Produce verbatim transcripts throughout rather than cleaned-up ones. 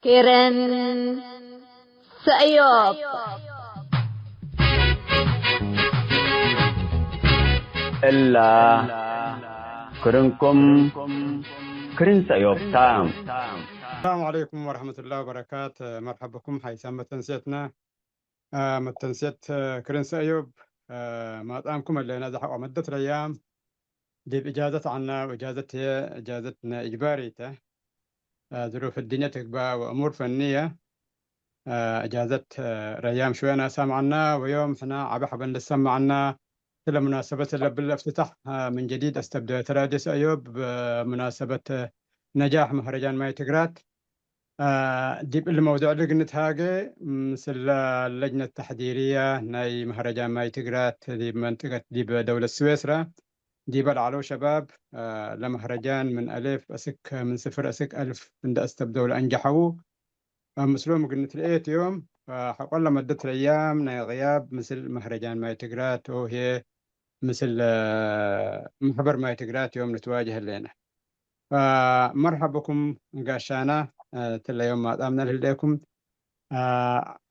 ክርን ሰእዮብ። እላ ክርንኩም ክርን ሰእዮብ ታ። ሰላሙ ዐለይኩም ወረሕመቱላሂ ወበረካት። መርሐበኩም ሐይሳም መተንሴትነ። አ፣ መተንሴት ክርን ሰእዮብ፣ አ፣ ማጣምኩም እለ ነዘሐቆ መደት ለያም ዲብ እጃዘት ዐና፣ ወእጃዘት ህዬ እጃዘትነ እጅባሪ ተ። አ፣ ዝሩፍ እድንየ ትግባእ ወእሙር ፈንየ፣ አ፣ እጃዘት፣ አ፣ ረያም ሽወየ ናሳም ዐና፣ ወዮም ሕና ዐቢ ሐበን ልሰማዕ ዐና። እለ ሙናሰበት ለብል እፍትታሕ፣ አ፣ ምን ጀዲድ አስተብደት ራድዮ ሰእዮብ፣ አ፣ ሙናሰበት ነጃሕ መህረጃን ማይ ትግራት። አ፣ ዲብ እሊ መውዱዕ እሊ እግል ንትሃጌ፣ ምስል ለጅነት ተሕዲርየ ናይ መህረጃን ማይ ትግራት ዲብ መንጥቀት ዲብ ደውለት ስዌስራ፣ ዲበ ለዐለው ሸባብ፣ አ፣ ለመህረጃን ምን አሌፍ አስክ፣ ምን ስፍር አስክ አልፍ እንደ አስተብደው ለአንጀሐዉ፣ አ፣ ምስሎም እግል ንትርኤ ዮም፣ አ፣ ሐቆለ መደት ለያም ናይ ቅያብ ምስል መህረጃን ማይ ትግራት ወህዬ ምስል፣ አ፣ መሕበር ማይ ትግራት ዮም ንትዋጀህ ህሌነ። አ፣ መርሐበኩም ጋሻና፣ አ፣ እትለ ዮም ማጣምነ ለህሌኩም። አ፣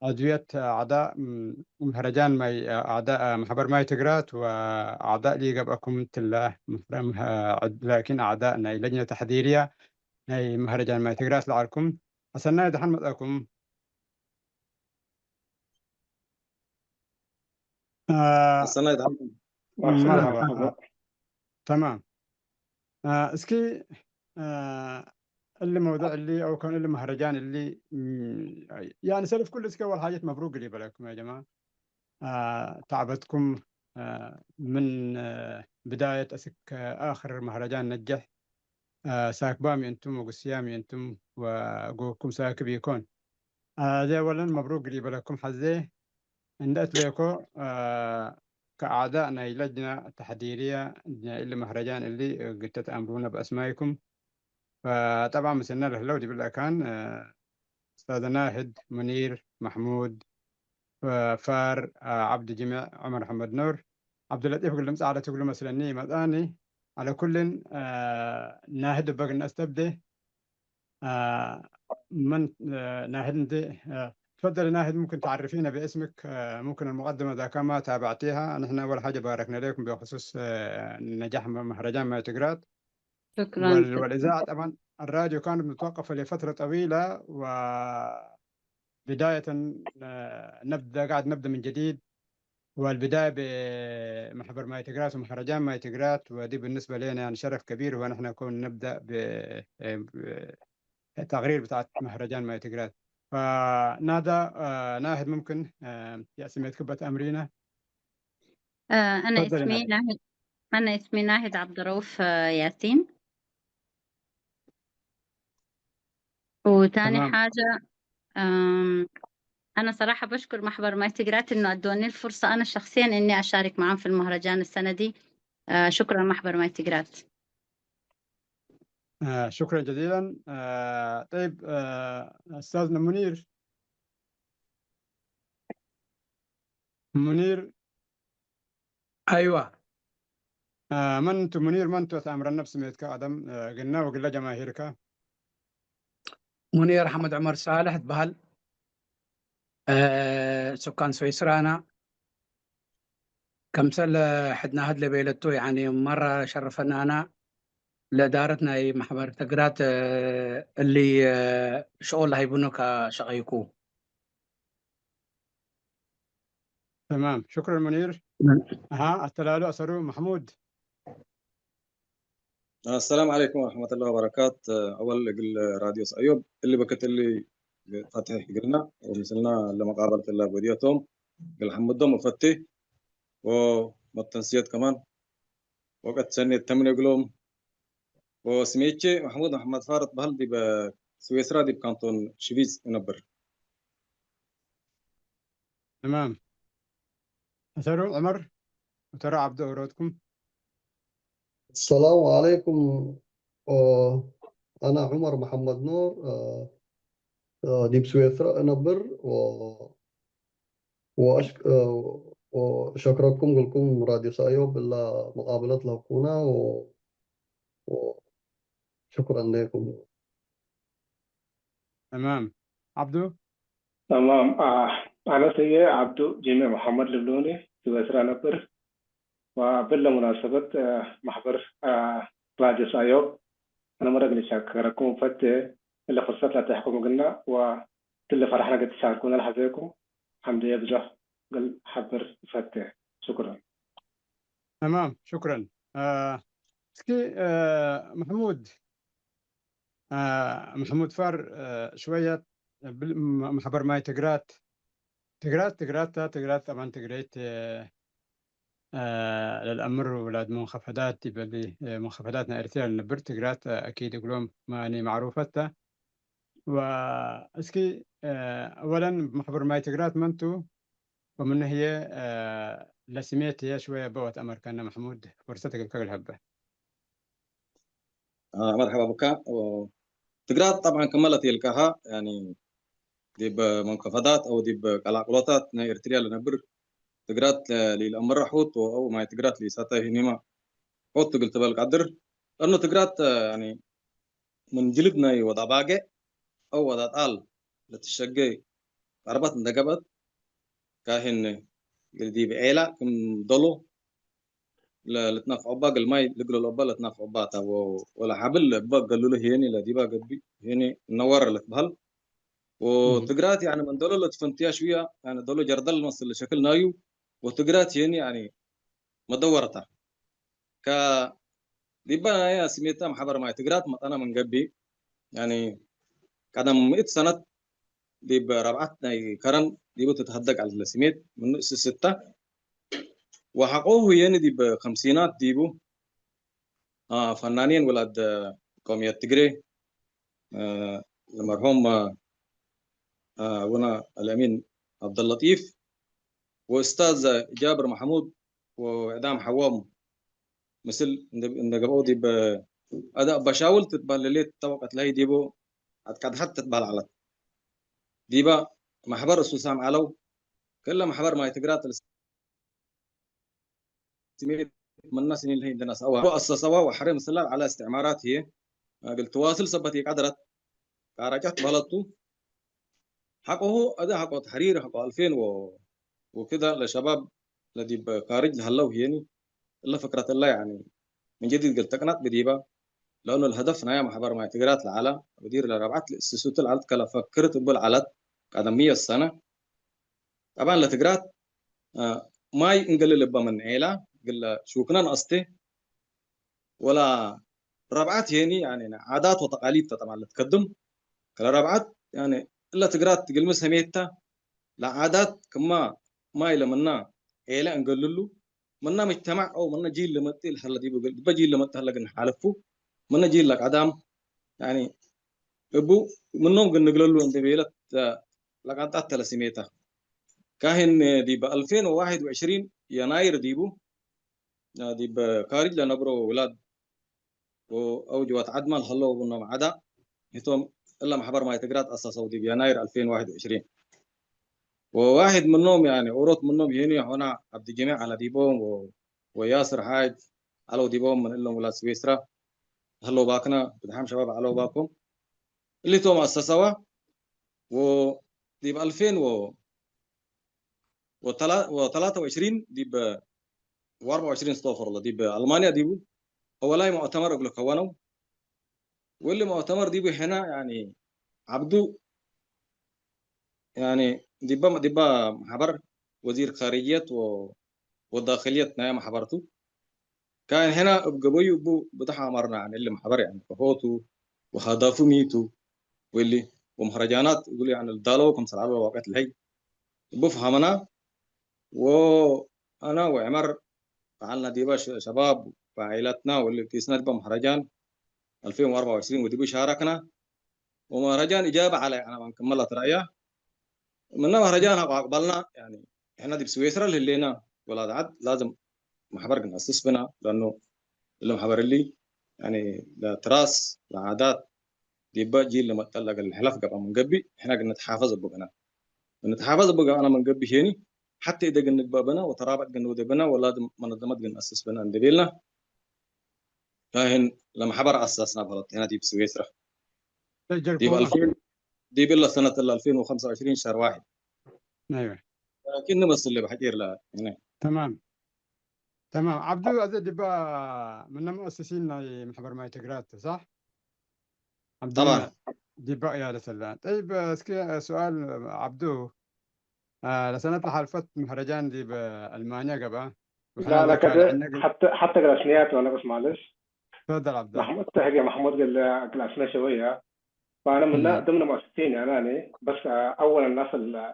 ዐድውየት አዕዳእ፣ ም፣ መህረጃን ማይ፣ አዕዳእ መሕበር ማይ ትግራት ወአዕዳእ ሊገብአኩም እትለ መሕረ-፣ መህ-፣ ዐድ-፣ ላኪን አዕዳእ ናይ ለጅነ ተሕዲርየ ናይ መህረጃን ማይ ትግራት ለዐልኩም። አሰናይ ደሐን መጽአኩም። አ፣ አሰናይ ደሐን። መርሐባ። መርሐባ። ተማም። አ፣ እስኪ፣ አ፣ እሊ መውዱዕ እሊ አው ከን እሊ መህረጃን እሊ፣ ም፣ ያኒ ሰልፍ ኩሉ እስከ ወል ሓጀት መብሩክ እግል ይበለኩም ያ ጀማዓ። አ፣ ተዕበትኩም፣ አ፣ ምን፣ አ፣ ብዳየት እስክ አክር መህረጃን ነጅሕ፣ አ፣ ሳክባም የእንቱም ወጉስያም የእንቱም ወጎኩም ሳክብ ኢኮን። አ፣ አዜ አወለን መብሩክ እግል ይበለኩም ሐዜ። እንደ እትሌኮ፣ አ፣ ከአዕዳእ ናይ ለጅነ ተሕዲርየ ናይ እሊ መህረጃን እሊ እግል ተትአምሩነ በአስማይኩም። ፈጠብዓን ምስልነ ለህለው ዲብለ አካን፣ አ፣ ኡስታዝ ናህድ፣ ሙኒር፣ መሕሙድ፣ አ፣ ፋር፣ አ፣ ዐብዱ ጅምዕ፣ ዑመር ሐመድ ኑር፣ ዐብዱለጢፍ እግል ልምጸእ ዐለት እግሉ መስለኒ ኢመጽአኒ። ዐለ ኩልን፣ አ፣ ናህድ እበ እግል ነአስተብዴ። አ፣ መን፣ አ፣ ናህድ እንዴ፣ አ፣ ትፈደል ናህድ፣ ሙምክን ተዐርፊነ ብእስምክ፣ አ፣ ሙምክን አልሙቀድመ ዛካማ ታበዕቲሃ። ንሕነ አወል ሓጀ ባረክነ ሌኩም ብክሱስ፣ አ፣ ነጃሕ መ-፣ መህረጃን ማይ ትግራት። ሹክራን። ወል-፣ ወልእዛዐ ጠብዓን አራድዮ ካነት ምትወቀፈ ለፈትረ ጠዊለ ወ ቢዳየተን፣ አ፣ ነብደ፣ ጋዕድ ነብደ ምን ጀዲድ። ወልብዳየ ብመሕበር ማይ ትግራት ወመህረጃን ማይ ትግራት፣ ወዲ ብንስበ ሌነ ያኒ ሸረፍ ከቢር፣ ወንሕነ ኮን ነብደእ ብ-፣ ብ-፣ ተቅሪር ብታዕት መህረጃን ማይ ትግራት። ፈናዳ፣ አ፣ ናህድ ሙምክን፣ አ፣ የስሜትክ በተአምሪነ። አ፣ አነ ተፈደሊ እስሚ ናህድ። ናህድ፣ አነ እስሚ ናህድ ዐብደረኡፍ፣ አ፣ ያሲን። وتاني تمام. حاجة، أم، أنا صراحة بشكر محبر ماي تقرات إنه أدوني الفرصة أنا شخصيًا إني أشارك معاهم في المهرجان السنة دي. آه، شكرًا محبر ماي تقرات. آه، شكرًا جزيلًا. آه، طيب، آه، أستاذنا منير. منير. አይዋ። አ፣ መን ቱ ሙኒር፣ መን ቱ? አትአምረነ ብስሜትከ ቀደም፣ አ፣ እግልነ ወእግለ ጀማሂርከ። ሙኒር አሕመድ ዑመር ሳልሕ እትበሀል። አ፣ ሱካን ስዊስራና። ከምሰል ሕድ ናህድ ለቤለቱ፣ ያኒ መረ ሸርፈናና ለእዳረት ናይ መሕበር ትግራት፣ አ፣ እሊ፣ አ፣ ሸኦል ለሀይቡኑ ከሸቀይኩ። ተማም፣ ሹክረን ሙኒር። ምን- አሃ፣ አተላሉ አሰሩ መሕሙድ። አሰላም ዐለይኩም ወረሕመቱላሂ ወበረካት። አወል እግል ራድዮ ሰእዮብ እሊ በክት እሊ ፈትሕ እግልና ወምስልና ለመቃበለት እለ በድየቶም እግል ሐምዶም ወፈቲ ወመተንስየት ከማን ወቀት ሰኔት ተምኔ እግሎም። ወስሜቼ መሕሙድ መሐመድ ፋር እትበህል ዲብ ስዌስራ ዲብ ካንቶን ሽቪዝ እነብር። ተማም። አሰሩ ዑመር ወተራ ዐብዱ ኦሮትኩም። السلام عليكم. ኦ፣ አነ ዑመር መሐመድ ኑር፣ እ፣ እ፣ ዲብ ስዌስራ እነብር ወ-፣ ወአሽክ-፣ እ፣ ወሸክረኩም ግልኩም ራድዮ ሳዮብ እላ መቃብለት ለሀብኩና ወ-፣ ወ-፣ ሽኩረን ሌኩም። ተማም። ዐብዱ? ተማም። አ፣ አነ ስዬ ዐብዱ ጂሜ መሐመድ ልብሉኒ፣ ስዌስራ ነብር። ወእብለ ሙናሰበት፣ አ፣ መሕበር፣ አ፣ ራጀስ አዮብ፣ አነ መረግ ልሻከረኩም ፈቴ፣ እለ ፍርሰት ለአተሕኩም እግልና፣ ወእትለ ፈረሕነ እግል ትሻርኩነ ለሐዜኩም፣ ሐምድየ ብዞሕ እግል ሐብር ፈቴ። ሹክረን። ተማም፣ ሹክረን። አ፣ እስኪ፣ አ፣ መሕሙድ፣ አ፣ መሕሙድ ፋር፣ አ፣ ሽወየት ብል-፣ ም-፣ መሕበር ማይ ትግራት፣ ትግራት፣ ትግራት ታ፣ ትግራት ጠባን ትግሬት፣ አ፣ ለልአምር ውላድ መንከፈዳት ይበሊ፣ አ፣ መንከፈዳት ናይ ኤርትርያ ለነብር ትግራት፣ አ፣ አኪድ እግሎም ማኒ ማዕሩፈት ታ። ወእስኪ፣ አ፣ አወለን መሕበር ማይ ትግራት መንቱ? ወምን ህዬ፣ አ፣ ለስሜት ህዬ ሽወየ እበ ወትአመርከነ መሕሙድ፣ ፍርሰት እግልከ እግል ሀበ። አ፣ መርሐባ ብካ። ትግራት ጠብዓን ክመ ለትልቀሃ፣ ያኒ፣ ዲብ መንከፈዳት አው ዲብ ቀላቅሎታት ናይ ኤርትርያ ለነብር ትግራት ለ-፣ ለኢለአምረ ሑት ወአው ማይ ትግራት ለኢሰተ ህኒመ ሑት እግል ትበል ቀድር። ለአኑ ትግራት፣ ያኒ፣ ምን ጅልድ ናይ ወዳባጌ አው ወዳጣል ለትሸጌ ቀርበት እንደ ገብአት፣ ካህን እግል ዲብ ዔላ ክም ዶሎ ለ-፣ ልትናፍዖባ፣ እግል ማይ ልግለሎባ ለትናፍዖባ ታ፣ ወ-፣ ወለሐብል እበ እገሉሉ ህዬኒ ለዲባ ገብእ ህዬኒ እነወር ልትበህል። ወትግራት፣ ያኒ፣ ምን ዶሎ ለትፈንትያ ሽውያ፣ ያኒ፣ ዶሎ ጀርደል መስል ሸክል ናዩ፣ ወትግራት ህዬኒ፣ ያኒ፣ መደወረታ። ከ-፣ ዲባ ናየ ስሜታ መሕበር ማይ ትግራት መጠነ ምን ገብእ፣ ያኒ፣ ቀደም ምእት ሰነት ዲብ ረብዐት ናይ ከረን ዲቡ ትትሀደግ ዐለት ለስሜት ምኑ እስስተ። ወሐቆሁ የኒ ዲብ ከምሲናት ዲቡ፣ አ፣ ፈናኔን ውላድ ቆምየት ትግሬ፣ አ፣ ለመርሑም፣ አ፣ አቡነ አልአሚን ዐብደለጢፍ ወእስታዝ ጃብር መሐሙድ ወዕዳም ሐዎም ምስል እንደ፣ እንደ ገብአው ዲብ አዳ አባሻውል ትትበህል ለሌት ጠበቀት ለህይ ዲቡ አትቀድሐት ትትበህል ዐለት። ዲባ መሕበር እሱሳም ዐለው። ክለ መሕበር ማይ ትግራት ስሜት ምነ ስኒን ለህይ እንዴ ነስአዋ ወአሰሰዋ ወሐሬ ምስላል ዐለ እስትዕማራት ህዬ እግል ትዋስል ሰበት ኢቀድረት። ቃረጨት በለቱ። ሐቆሁ አዜ ሐቆ ተሕሪር ሐቆ አልፌን ወ-፣ ወክደ ለሸባብ ለዲብ ካርጅ ለሀለው ህዬኒ እለ ፍክረት እለ ያኒ ምን ጀዲድ እግል ተቅነጥ ብዲባ። ለአኑ ለሀደፍ ናያ መሕበር ማይ ትግራት ለዐለ ወዲር ለረብዐት ለእስሱቱ ለዐለት ከለ ፈክርት እቡ ለዐለት ቀደም ምየት ሰነ። ጠባን ለትግራት፣ አ፣ ማይ እንገልል እበ ምን ዔላ እግል ሹክነ ነአስቴ። ወለ ረብዐት ሄኒ፣ ያኒ፣ ዓዳት ወተቃሊድ ተ ጠባን ለትከድም። ከለ ረብዐት፣ ያኒ፣ እለ ትግራት እግልሚ ሰሜት ተ፣ ለዓዳት ክመ ማይ ለምነ ዔለ እንገልሉ፣ ምነ ምጅተማዕ አው ምነ ጂል ለመጽእ ለሀለ ዲቡ እግል፣ ዲበ ጂል ለመጽእ ሀለ እግል ነሓልፉ፣ ምነ ጂል ለቀዳም፣ ያኒ፣ እቡ ምኖም እግል ንግለሉ እንዴ ቤለት ለቀንጣት ተ ለስሜተ። ካህን ዲብ አልፌን ወዋሕድ ወዕሽሪን የናይር ዲቡ፣ ዲብ ካርጅ ለነብሮ ውላድ ወአው ጅዋት ዐድመ ለሀለው እብኖም ዐዳ፣ ህቶም እለ መሕበር ማይ ትግራት አሳሰው ዲብ የናይር አልፌን ወዋሕድ ወዕሽሪን። ወዋሕድ ምኖም፣ ያኒ፣ ኦሮት ምኖም ሄኒ ሆና ዐብዲ ጀሜዕ ዐለ ዲቦም ወ-፣ ወያስር ሓጅ ዐለው ዲቦም ምን እሎም ውላድ ስዌስራ ለሀለው ባክነ ብድሓም ሸባብ ዐለው ባኮም። እሊቶም አሰሰዋ ወዲብ አልፌን ወ-፣ ወተላ-፣ ወተላተ ወዕሽሪን ዲብ፣ ወአርበዕ ወዕሽሪን፣ እስተግፈሩላህ፣ ዲብ አልማንያ ዲቡ አወላይ ሙዕተመር እግሉ ከወነው። ወእሊ ሙዕተመር ዲቡ ሕነ፣ ያኒ፣ ዐብዱ፣ ያኒ፣ ዲበ፣ ዲበ መሕበር ወዚር ካርጅየት ወ-፣ ወዳክልየት ናይ መሕበር ቱ። ካን ሕነ እብ ገበዩ እቡ ብደሕ አመርና፣ ያኒ፣ እሊ መሕበር፣ ያኒ፣ ከሆቱ ወሀዳፉ ሚቱ ወእሊ ወመህረጃናት እግሉ፣ ያኒ፣ ልዳለው ክምሰል ዐለ ወቀት ለሀይ እቡ ፈሀመና። ወአና ወዕመር ፈዐልና ዲበ ሸ-፣ ሸባብ ወዓኢላትና ወእሊ ቂስና ዲበ መህረጃን አልፌን ወአርበዕ ወዕሽሪን ወዲቡ ሻረክና። ወመህረጃን ኢጃበ ዐለ፣ አና ማን ክመለት ረአያ። ምነ መህረጃን ሐቆ አቅበልና፣ ያኒ፣ ሕነ ዲብ ስዌስረ ለህሌና ወላድ ዐድ ላዝም መሕበር ግንአስስ ብና፣ ለአኑ እሊ መሕበር እሊ፣ ያኒ፣ ለትራስ፣ ለዓዳት፣ ዲበ ጂል ለመጠል ለእግል ሕለፍ ገብአ ምን ገብእ፣ ሕነ ግንትሓፈዝ እቡ ገና። ግንትሓፈዝ እቡ ገአነ ምን ገብእ ሄኒ፣ ሐቴ እደ ግንግበእ ብነ ወተራበጥ ግንውዴ ብነ ወላድ መነዘመት ግንአስስ ብነ እንዴ ቤልነ፣ ካህን ለመሕበር አሳስና በህለት ሕነ ዲብ ስዌስረ። ዲብ ጀርኮ አልፌን ዲብለ ሰነት ለአልፊን ወሐምሳ ወዕሽሪን ሸህር ዋሕድ። አይወ። ላኪን ንመስል ለበሐቂር ለህነ። ተማም። ተማም። ዐብዱ፣ አዜ ዲባ ምነ ሙአስሲን ናይ መሕበር ማይ ትግራት፣ ሳሕ? ዐብዱ ጠባን። ዲባ ቅያደት አለ። ጠይብ፣ እስኪ ሱኣል ዐብዱ፣ አ፣ ለሰነት ለሓልፈት መህረጃን ዲብ አልማንያ ገብአ። لا، ወሕና لا، ዘ ካልዕ كده ዕነ እግል حتى، حتى قلت نيات وأنا بس معلش. ተፈደል ዐብዱ። محمود، تهجي محمود قال لي قلت لنا شوية. فأنا من مم. ضمن المؤسسين، يعني، أنا، بس، آه، أول الناس اللي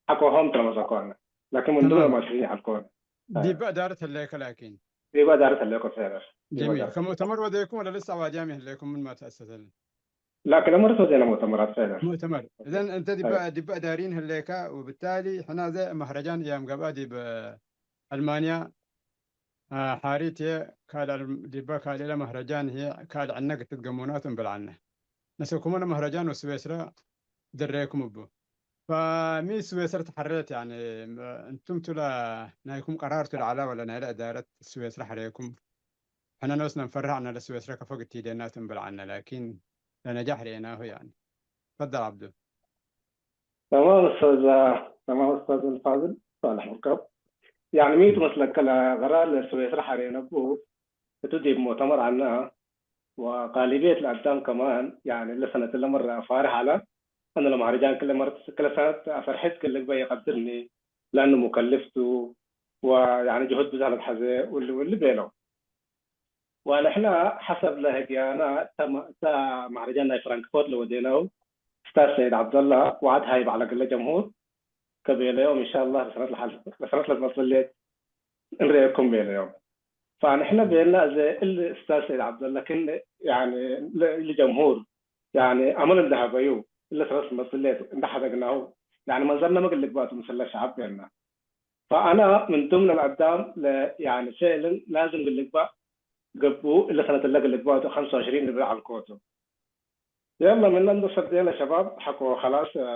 حكوهم ترى مزكونا. لكن من ضمن تمام. المؤسسين حكونا. ዲበ እዳረት ህሌከ ላኪን። ዲበ እዳረት ህሌከ ፌረር። ዲበ ጀሚል። እዳረት። ከሙእተመር ወዴኩም ወለ ልሰ አዋድያም ህሌኩም ምን ማ ተአሰሰ? ላኪን ለመርት ወዴነ ሙእተመራት ፌረር። ሙእተመር። እዘን እንተ ዲበ፣ አይ። ዲበ እዳሪን ህሌከ ወብታሊ ሕና ዘ መህረጃን እያም ገብአ ዲብ አልማንያ አ፣ ሓሪት ህዬ ካልእ ዲበ ካልእለ መህረጃን ህዬ ካልእ ዕነ ግትት ገሞናቱ እምብል ዐልነ። ነሰኩመ ለመህረጃን ወስዌስረ ድሬኩም እቡ። ፈሚ ስዌስረ ተሐሬት፣ ያኒ፣ እንቱም ቱ ለናይኩም ቀራር ቱ ለዐለ ወለ ናይለ እዳረት ስዌስረ ሐሬኩም? ሕነ ኖስ ነንፈርህ ዐልነ ለስዌስረ ከፎ ግትት ኢዴናቱ እምብል ዐልነ፣ ላኪን ለነጃሕ ርኤናሁ፣ ያኒ። ተፈደል ዐብዱ። تمام أستاذ، تمام أستاذ الفاضل صالح مركب. يعني ميت مسلك كلا غرار لسويسرا حرينا بو، እቱ ዲብ ሙእተመር ዐልነ፣ ወቃሊብየት ለአዳም ከማን፣ ያኒ፣ ለሰነት ለመረ ፋርሕ ዐለ። አነ ለመሀረጃን ክለ መርት፣ ክለ ሰነት አፈርሕት ክል ልግበእ ኢቀድርኒ፣ ለአኑ ሙከልፍ ቱ፣ ወያኒ ጅሁድ ብዝሕ ለትሐዜ፣ ወእሊ ወእሊ ቤለው። ወንሕነ ሐሰብ ለህግያና እተ መ-፣ እተ መሀረጃን ናይ ፍራንክፎርት ለወዴነው እስታዝ ሰይድ ዐብደላ ወዐድ ሀይብ ዐለ እግለ ጀምሁር ከቤለዮም፣ እንሻአላህ ለሰነት ለሐል-፣ ለሰነት ለትመጽእ ሌት እንርኤኩም ቤለዮም። ፈንሕነ ቤልና እዘ እሊ እስታዝ ሰይድ ዐብደላ ክእነ፣ ያኒ፣ ለ-፣ እሊ ጀምሁር፣ ያኒ፣ አመል እንዴ ሀበዩ፣ እሊ ሰነት ለትመጽእ ሌት እንዴ ሐደግናሁ፣ ያኒ፣ መንዘርነ ሚ እግል ልግበእ ቱ ምስለ ሸዐብ ቤልና። ፈአነ ምን ድምን ለአዳም ለ-፣ ያኒ፣ ፍዕልን ላዝም እግል ልግበእ ገብኡ፣ እሊ ሰነት እለ እግል ልግበእ ቱ ሐምሳ ወዕሽሪን ልብል ዐልኮቱ። የለ፣ ምን እንዶ ሰብዴነ ሸባብ ሐቆ ከላስ፣ አ፣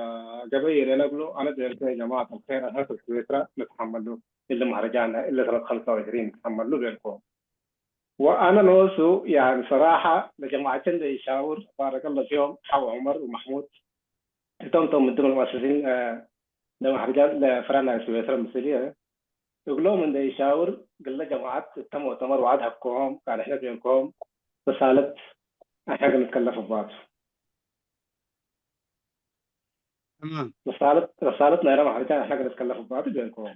ገበይ ሬነ እግሉ፣ አነ ቤልከ ጀማዐት አልከይር፣ አህነት አልክቤትረ ንትሐመሉ፣ እሊ መሀረጃነ፣ እሊ ሰነት ሐምሳ ወዕሽሪን ንትሐመሉ ቤልኮ። ወአነ ኖሱ፣ ያኒ፣ ሰራሐ፣ ለጀማዐቼ እንዴ ኢሻውር፣ ባረከላሁ ፊሆም፣ ሐው ዑመር ወመሕሙድ፣ ህቶም ቶም ምድም ለሙአስሲን፣ አ፣ ለመሀረጃን ለፍራን ናይ ስዌስረ ምስልየ፣ እግሎም እንዴ ኢሻውር፣ ግለ ጀማዐት እተ ሙእተመር ወዐድ ሀብኮሆም፣ ቃል ሕነ ቤንኮም፣ ረሳለት አሕነ እግል ንትከለፍ እባቱ። ተማም። ረሳለት፣ ረሳለት ናይለ መሀረጃን አሕነ እግል ንትከለፍ እባቱ ቤንኮም።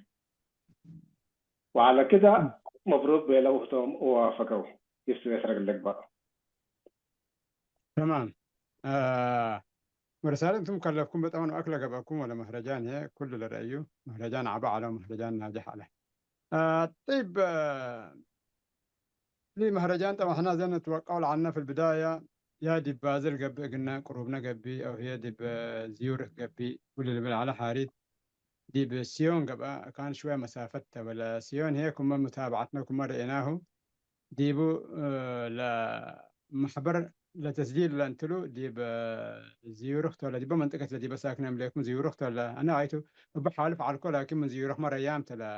ወዐለ ክደ፣ እም። መብሩክ ቤለው ህቶም ወዋፈገው። ይስቱ ኤስረ እግል ልግበእ። ተማም። አ፣ ወረሳለት እንቱም ከለፍኩም በጠመን ወአክለ ገብአኩም ወለ መህረጃን ህዬ ኩሉ ለረአዩ መህረጃን ዐበ ዐለ ወመህረጃን ናጅሕ ዐለ። አ፣ ጠይብ፣ አ፣ እሊ መህረጃን ጠብዐ ሕነ ዘ ንትወቀው ለዐልነ ፊ ልብዳየ፣ ያ ዲብ ባዝል ገብእ እግልነ ቅሩብነ ገብእ፣ አው ህዬ ዲብ ዚዩሪክ ገብእ፣ እሊ ልብል ዐለ ሓሪት። ዲብ ሲዮን ገብአ፣ ካን ሽወየ መሳፈት ተ፣ ወለ ሲዮን ህዬ ክመ ሙታብዐትነ ክመ ረኤናሁ፣ ዲቡ፣ እ፣ ለመሕበር ለተስጂል ለእንትሉ፣ ዲብ ዚዩሪክ ቶለ፣ ዲበ መንጠቀት ለዲበ ሳክነ እምሌኩም ዚዩሪክ ቶለ። አነ ጋይቱ እቡ ሓልፍ ዐልኮ፣ ላኪን ምን ዚዩሪክ መረያም ተ ለ-፣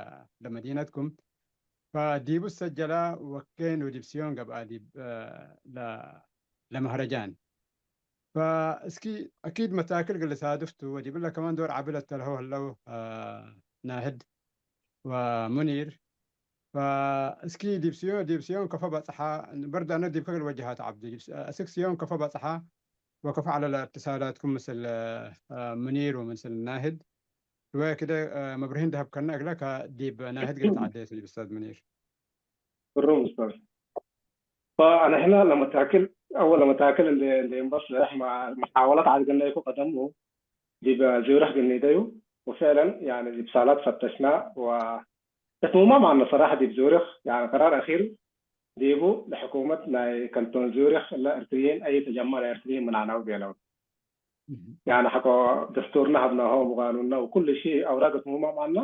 ለመዲነትኩም። ፈዲቡ ሰጀላ ወኬን ወዲብ ሲዮን ገብአ ዲብ፣ እ፣ ለ-፣ ለመህረጃን። ፈእስኪ አኪድ መታክል እግል ልሳድፍ ቱ ወዲብለ ከማን ዶር ዐቢ ለተልሀው ህለው፣ እ፣ ናህድ ወሙኒር። ፈእስኪ ዲብ ሲዮ-፣ ዲብ ሲዮን ከፎ በጽሐ፣ በርድ አነ ዲብከ እግል ወጀሃት ዐብዱ። ዲብ ስ-፣ አስክ ሲዮን ከፎ በጽሐ ወከፎ ዐለ ለእትሳላትኩም ምስል፣ እ፣ ሙኒር ወምስል ናህድ። ሽወየ ክደ፣ እ፣ መብርሂ እንዴ ሀብከነ እግለ ከዲብ ናህድ እግል ተዐዴ ቱ ዲብ ኡስታዝ ሙኒር። ብሩም ኡስታዝ። ፈአንሕና ለመታክል፣ አወል ለመታክል እንዴ፣ እንዴ እንበጽሕ መ-፣ መሓወለት ዐድ ገነይኩ ቀደሙ ዲብ ዙረህ ግኒደዩ፣ ወፍዕለን፣ ያኒ፣ ዲብ ሳላት ፈተሽና፣ ወእት ሙማም አነ ሰራሐ ዲብ ዙረህ፣ ያኒ፣ ቀራር አኺር ዲቡ ለሕኩመት ናይ ከንቶን ዙረህ እለ ኤርትርዬን አይ ተጀመዕ ለኤርትርዬን ምናናዊ ቤለው። እህ። ያኒ ሐቆ ደስቱርነ ሀብናሆም ወቃኑንነ ወኩሉ ሺ አውራቅ እት ሙማም አነ፣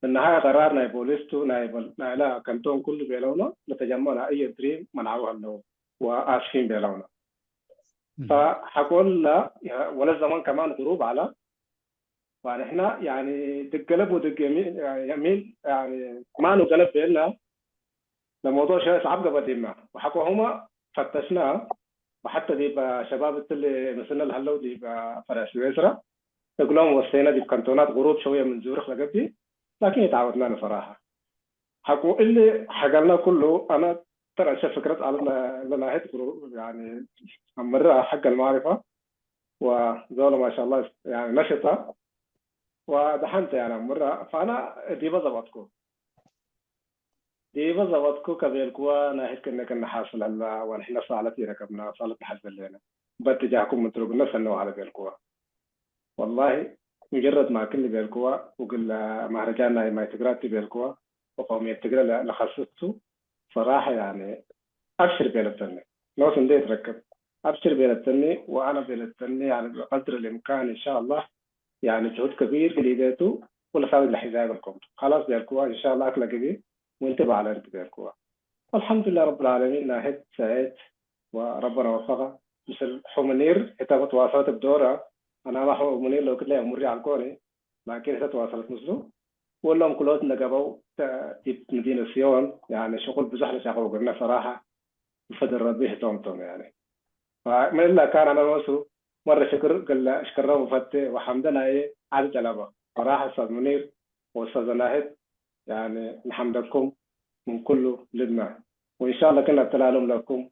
እነሃ ቀራር ናይ ፖሊስ ቱ ናይ በል-፣ ናይለ ከንቶን ኩሉ ቤለውነ ለተጀመዕ ናይ አይ ኤርትርዬ መናዊ ሀለው ወአስፊን ቤለውነ። እህ። ፈሐቆለ ወለ ዘመን ከማን ቅሩብ ዐለ። ወንሕና ያኒ ድገለብ ወድግ የሚ-፣ የሚል ያኒ ማኑ ገለብ ቤልና ለመውዱዕ ሸ-፣ ሰዓብ ገበዲምና ወሐቆሁመ ፈተሽና ወሐተ ዲብ ሸባብ እትሊ ምስልነ ለሀለው ዲብ ፈርዕ ስዊስራ፣ እግሎም ወሰይነ ዲብ ከንቶናት ጉሩብ ሸውየ ምን ዙርክ ለገብእ፣ ላኪን የትዓወትናነ ሰራሐ። ሐቆ እሊ ሐገልነ ኩሉ፣ አነ ተረሸ ፍክረት አለነ ለናህድ ጉሩብ፣ ያኒ አምራ ሐቅ አልማዕሪፋ ወዞለ ማሻአላህ፣ ያኒ ነሽጣ ወደሐንተ፣ ያኒ አምራ፣ ፈአነ ዲበ ዘበጥኩ። ዲበ ዘበጥኩ ከቤልክወ፣ ናህድ ክእነ ክነ ሓስል ሀላ፣ ወንሕነ ሳለት ኢረከብነ፣ ሳለት ነሐዜ ሌነ። በእትጃህኩም ምን ትሩብነ ሰነው ሀለ ቤልክወ። ወላሂ፣ ሙጀረድ ማ ክል ቤልክወ፣ ወግለ መህረጃን ናይ ማይ ትግራት ቤልክወ፣ ወቀውምየት ትግረ ለ-፣ ለኸስሱ፣ ሰራሐ፣ ያኒ፣ አብሽር ቤለተኒ። ኖስ እንዴ ትረክብ፣ አብሽር ቤለተኒ፣ ወአነ ቤለተኒ፣ ያኒ፣ ብቀድር ልእምካን፣ እንሻአላህ፣ ያኒ ጅሁድ ከቢር ግሊደቱ ወለሳብት ለሒዛይ በልኮም ቱ። ኸላስ ቤልክዋ፣ እንሻአላህ አክለ ግቢ ወእንተ በዐለ እንቲ ቤልክዋ። ወአልሐምዱሊላህ ረብል ዓለሚን፣ ናህድ ሰኤት ወረበና ወፈቀ። ምስል ሑ ሙኒር ህተ ተዋሰለት እብ ዶረ፣ አናማ ሑ ሙኒር ለውክድ ላይ ሙሪ አልኮኒ፣ ላኪን ህተ ተዋሰለት ምስሉ። ወሎም ክሎት እንደ ገበው ተ-፣ ዲብ መዲነት ሲዮን፣ ያኒ ሽቁል ብዙሕ ለሻቀው ገብነ ሰራሐ። ብፈድል ረቢ ህቶም ቶም፣ ያኒ። ፈምን እለ ካን አነ ኖሱ መረ ሽክር እግለ እሽክረው ፈቴ ወሐምደ ናዬ ዐድ ጀለበ። ፈራህ ኡስታዝ ሙኒር ወኡስታዝ ናህድ፣ ያኒ፣ ንሐምደኩም ምን ኩሉ ልብና። ወኢንሻአላህ ክእነ እትላሎም ለኩም፣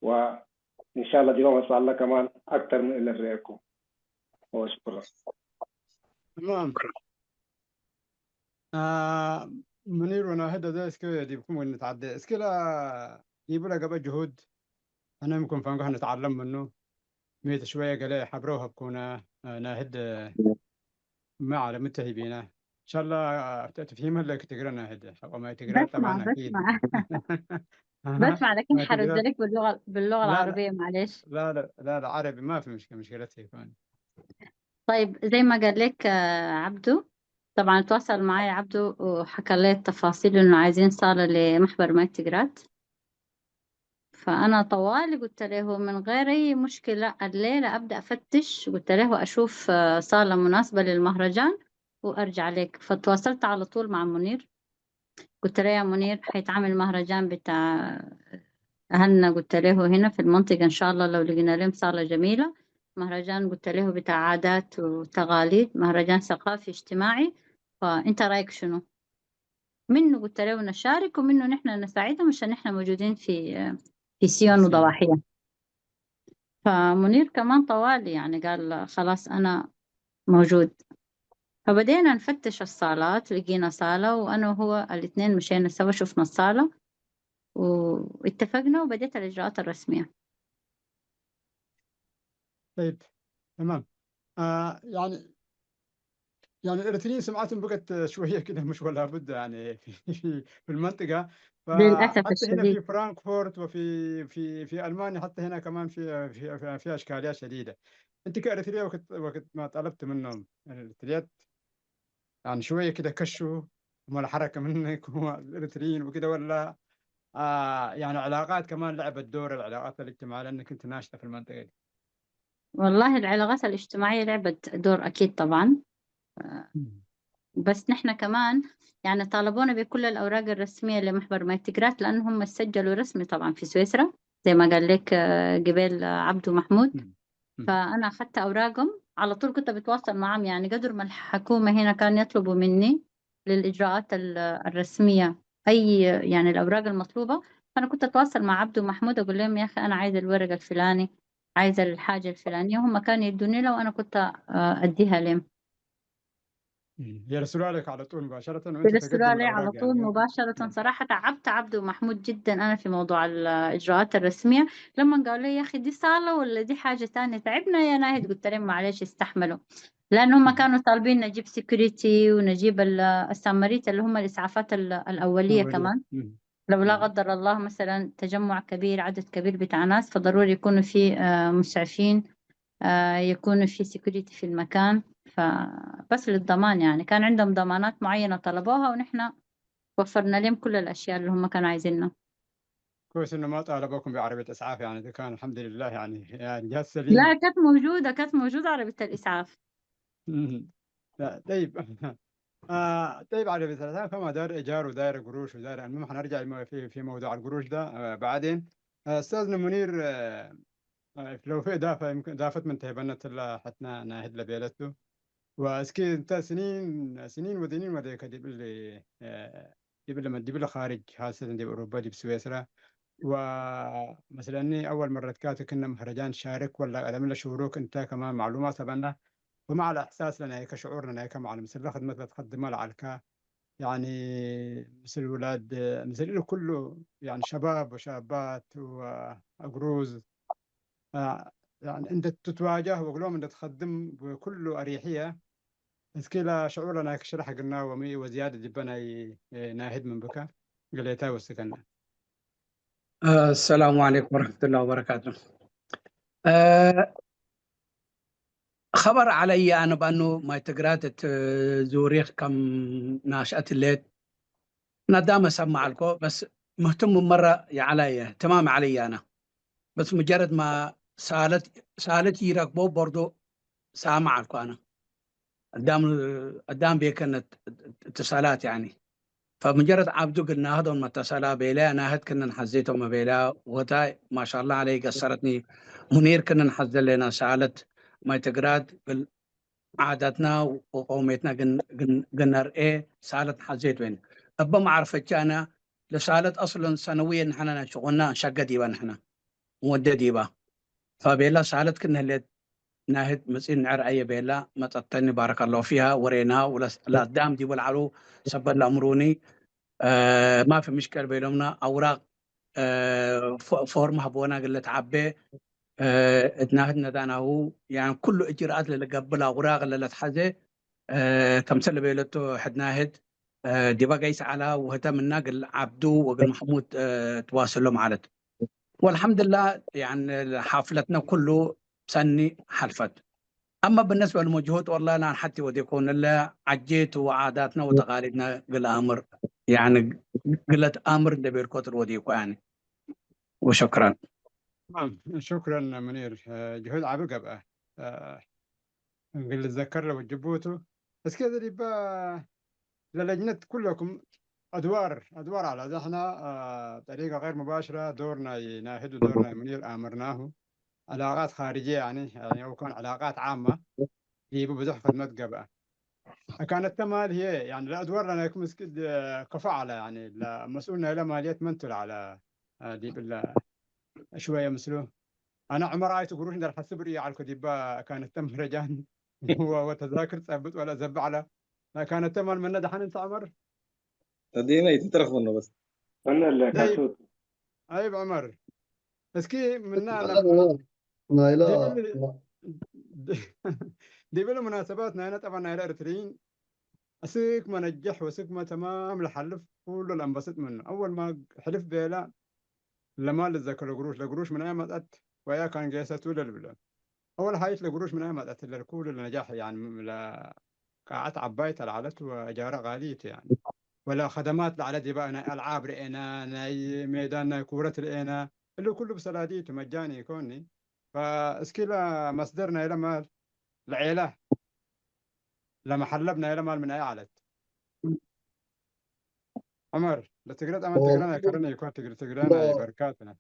ወኢንሻአላህ ዲበ መጽአለ ከማን አክተር ምን እለ ንርኤኩም። ወሽኩረን። ተማም። አ፣ ሙኒር ወናህድ፣ አዜ እስክ ዲብኩም ወንትዓዴ። እስክ ለ-፣ ዲቡ ለገብአ ጅሁድ፣ አነ ምክም ፈንጎሕ ንትዓለም ምኑ። ሜት ሽወየ ገሌ ሐብረው ሀብኩነ፣ አ፣ ናህድ እመ ዐለ ምተሂቢነ። እንሻላ፣ አ፣ ተ-፣ ተፍሂም ህለ ትግረ ናህድ። ሐቆ ማይ ትግረ በስመ፣ ጠባን አኪድ። በስመ። አሃ። በስመ፣ ላኪን ማይ ትግረ ሐረዘ ለክ ብሉገ፣ ብሉገ ላ፣ ላ። ዐረብየ፣ ማሌሽ። لا، لا، لا، لا، عربي ما في مشكلة، مشكلة تليفون. طيب، زي ما قال لك، آه، عبدو، طبعًا تواصل معي عبدو وحكى لي التفاصيل إنه عايزين صالة لمحبر ماي تجرات. فأنا طوالي قلت له: "من غير أي مشكلة، الليلة أبدأ أفتش"، قلت له: "أشوف، آه، صالة مناسبة للمهرجان وأرجع لك". فتواصلت على طول مع منير. قلت له: "يا منير، حيتعمل مهرجان بتاع أهلنا"، قلت له، "هنا في المنطقة، إن شاء الله لو لقينا لهم صالة جميلة، مهرجان"، قلت له، "بتاع عادات وتقاليد، مهرجان ثقافي اجتماعي، فأنت رأيك شنو؟" منه قلت له: "نشارك"، ومنه نحن نساعدهم عشان نحن موجودين في، في سيون وضواحيها. فمنير كمان طوالي، يعني، قال: "خلاص، أنا موجود". فبدينا نفتش الصالات، لقينا صالة، وأنا وهو الاتنين مشينا سوا شفنا الصالة واتفقنا وبديت الإجراءات الرسمية. طيب، تمام. آه، يعني، يعني الإريتريين سمعتهم بقت شوية كده، مش ولا بد، يعني، في، في، في المنطقة. للأسف فحتى هنا في الشديد. فرانكفورت وفي، في، في ألمانيا، حتى هنا كمان في، في، في، في أشكاليات شديدة. أنت كإريتريا وقت، وقت ما طلبت منهم الإريتريات، يعني شوية كده كشوا هم الحركة منك، هم الإريتريين وكده، ولا، آه، يعني علاقات كمان لعبت دور، العلاقات الاجتماعية، لأنك أنت ناشطة في المنطقة دي؟ والله العلاقات الاجتماعية لعبت دور أكيد طبعًا. آه، مم. بس نحن كمان يعني طالبونا بكل الأوراق الرسمية لمحبر مايتجرات، لأن هم سجلوا رسمي طبعًا في سويسرا، زي ما قال لك، آه، قبيل، آه، عبدو محمود. مم. مم. فأنا أخدت أوراقهم، على طول كنت بتواصل معاهم، يعني قدر ما الحكومة هنا كان يطلبوا مني للإجراءات ال-، الرسمية، أي، يعني الأوراق المطلوبة، فأنا كنت أتواصل مع عبدو محمود، أقول لهم: "يا أخي، أنا عايز الورق الفلاني، عايز الحاجة الفلانية"، هم كانوا يدوني له وأنا كنت، آه، أديها لهم. مم. يرسلوا عليك على طول مباشرة وأنت يرسلوا تقدم علي على الأوراق، طول يعني. مباشرة. مم. صراحة تعبت عبدو ومحمود جدًا أنا في موضوع الإجراءات الرسمية. لما قالوا لي: "يا أخي، دي صالة ولا دي حاجة تانية؟" تعبنا يا ناهد، قلت لهم: "معلش، استحملوا"، لأن هم مم. كانوا طالبين نجيب سيكوريتي ونجيب ال-، السامريتا اللي هم الإسعافات ال-، الأولية أولية. كمان. مم. لو لا مم. قدر الله مثلًا تجمع كبير، عدد كبير بتاع ناس، فضروري يكونوا في، آه، مسعفين، آه، يكون في سيكوريتي في المكان. فبس للضمان، يعني، كان عندهم ضمانات معينة طلبوها، ونحن وفرنا لهم كل الأشياء اللي هم كانوا عايزينها. كويس إنه ما طالبوكم بعربية إسعاف، يعني، ده كان الحمد لله، يعني، يعني، جهاز سليم. لا، كانت موجودة، كانت موجودة عربية الإسعاف. مم. لا، طيب. آه، طيب، عربية الإسعاف كما داير إيجار وداير قروش وداير، المهم، حنرجع الم-، في، في موضوع القروش ده، آه، بعدين. آه، أستاذنا منير، آه، እ፣ ለውፌ እዳፈ፣ ይምክን እዳፈት ምን ተህበነት እለ ሐትነ ናህድ ለቤለቱ። ወእስኪ እንተ ስኒን፣ ስኒን ወዲኒን ወዴከ ዲብ እሊ፣ እ፣ ዲብ እሊ፣ ዲብ እሊ ኻርጅ፣ ኻሰተን ዲብ አውሮፓ፣ ዲብ ስዌስራ፣ ወመስለኒ አወል መረትካ ትክነ መህረጃን ትሻርክ ወላ ቀደም ለሽሁሩክ እንተ ከማን ማዕሉማት ሀበና፣ ወመ ዐለ እሕሳስ ለናይከ ሽዑር ለናይከ መዓል ምስለ ክድመት ለትከድመ ለዐልካ፣ ያኒ ምስል ውላድ፣ ምስል እሊ ኩሉ፣ ያኒ ሸባብ ወሻባት ወአግሩዝ፣ አ፣ ያኒ እንደ ትትዋጃህ ወእግሎም እንደ ትከድም ብኩሉ አሪሕየ። እስኪ ለሽዑር ለናይከ ሽረሕ እግልና ወሚ ወዝያድ ዲበ ናይ ናህድ ምን ብከ ገሌታይ ወስከነ። አሰላሙ ዐለይኩም ወረሕመቱላሂ ወበረካቱ። እ፣ ኸበር ዐለየ አነ በእኑ ማይ ትግራት እት ዙሪክ ከም ናሽአት ህሌት ነዳመ ሰምዕ አልኮ፣ በስ ምህትም መረ ይዐለየ፣ እህትማም ዐለየ አነ። በስ ሙጀረድ ማ ሳለት፣ ሳለት ይረክቦ በርዶ ሳምዕ አልኮ አነ። አዳም፣ አዳም ቤከነ እትሰላት ያኒ። ፈሙጀረድ ዐብዱ እግል ናህዶን መተሰላ ቤለያ፣ ናህድ ክነን ሐዜቶመ ቤለያ፣ ወህታይ ማሻአላህ ዐለይ ገሰረትኒ። ሙኒር ክነን ሐዜ ሌና ሳለት ማይ ትግራት እግል ዓዳትና ወቀውሜትና ግን፣ ግን፣ ግን ነርኤ ሳለት ሐዜት ወይን። እበ መዓርፈቻነ ለሳለት አስለን ሰነውየ ንሕነ ነሽቁና እንሸገ ዲበ ንሕነ። ወደ ዲባ። ፈቤላ ሳለት ክነ ህሌት ናህድ መጽኢን ንዕር አየ ቤላ መጸተኒ ባረከ አላሁ ፊሃ ወሬና ወለስ-፣ ለአዳም ዲቡ ለዐሉ ሰበት ለአምሩኒ፣ እ፣ ማፊ ምሽከል ቤሎምና አውራቅ፣ እ፣ ፎ-፣ ፎርም ሀቦና እግል ለተዓቤ፣ እ፣ እት ናህድ ነዳናሁ፣ ያን ኩሉ እጅርአት ለለገብእ አውራቅ ለለትሐዜ፣ እ፣ ከምሰል ለቤለቱ ሕድ ናህድ፣ እ፣ ዲበ ገይስ ዐላ ወህተ ምና እግል ዐብዱ ወእግል መሕሙድ፣ እ፣ ትዋስሎም ዐለት። ወአልሐምድላ፣ ያኒ፣ ሐፍለትነ ኩሉ ሰኒ ሐልፈት። አመ ብነስበ ለመጅሁድ፣ ወላሂ፣ ላን ሐቲ ወዴኮን እለ ዐጄቱ ወዓዳትነ ወተቃሊድነ እግል አምር፣ ያኒ፣ እግለት አምር እንዴ ቤልኮት ወዴኮ፣ ያኒ። ወሸክረን። ተማም፣ ሹክረን ሙኒር። ጅሁድ ዐቢ ገብአ። እግል ልትዘከር ለወጅቡ ቱ። እስኬ እዘ ዲበ ለለጅነት ኩለኩም አድዋር፣ አድዋር ዐለ። እዘ ሕነ፣ አ፣ ጠሪቀ ገይር ሙባሽረ ዶር ናይ ናህድ ወዶር ናይ ሙኒር አመርናሁ። ዕላቃት ካርጅየ፣ ያኒ፣ ያኒ፣ አው ከን ዕላቃት ዓመ ዲቡ ብዙሕ ክድመት ገብአ። አካነተ ማል ህዬ፣ ያኒ፣ ለአድዋር ለናይኩም እስክ ድ-፣ ከፎ ዐለ፣ ያኒ፣ ለመስኡል ናይለ ማልየት መን ቱ ለዐለ፣ አ፣ ዲብ እለ ሽወየ ምስሉ። አነ ዑመር አይቱ ግሩሽ እንዴ ለሐስብ ርእዩ ዐልኩ ዲበ አካነተ መህረጃን ወ-፣ ወተዛክር ጸብጥ ወለ ዘብ ዐለ። ለአካነተ ማል መነ ደሐን እንተ ዑመር? እዲነ ኢትትረፍ ምኑ በስ። እነ እለ ጠይብ። ካቱት። አይብ ዑመር፣ እስኪ ምና አነ ለማ-፣ ናይላ ዲብል፣ ማ- ዲብል ሙናሰባት ናይነ ጠበን ናይለ ኤርትርይን እስክመ ነጅሕ ወስክመ ተማም ለሐልፍ ኩሉ ለአንበስጥ ምኑ። አወል ማ ሕልፍ ቤለ ለማል ልዘከ ለግሩሽ፣ ለግሩሽ ምን አይ መጽአት ወያ ካን ጌሰቱ ለልብለ። አወል ሀይት ለግሩሽ ምን አይ መጽአት ለልኩሉ ለነጃሕ፣ ያኒ፣ ለቃዓት ዐባይ ተልዓለት ወእጃረ ቃሊ ቱ፣ ያኒ። ወለ ከደማት ለዐለ ዲበ ናይ አልዓብ ርኤና፣ ናይ ሜዳን ናይ ኩረት ርኤና፣ እሊ ኩሉ ብሰላዲ ቱ፣ መጃኒ ኢኮኒ። ፈእስኪ ለመስደር ናይለ ማል ለዔለ ለመሐለብ ናይለ ማል ምን አይ ዐለት? ዑመር፣ ለትግረ ጠመት ትግረ ናይ ከረን ኢኮን ትግረ፣ ትግረ ናይ በርካት ነ።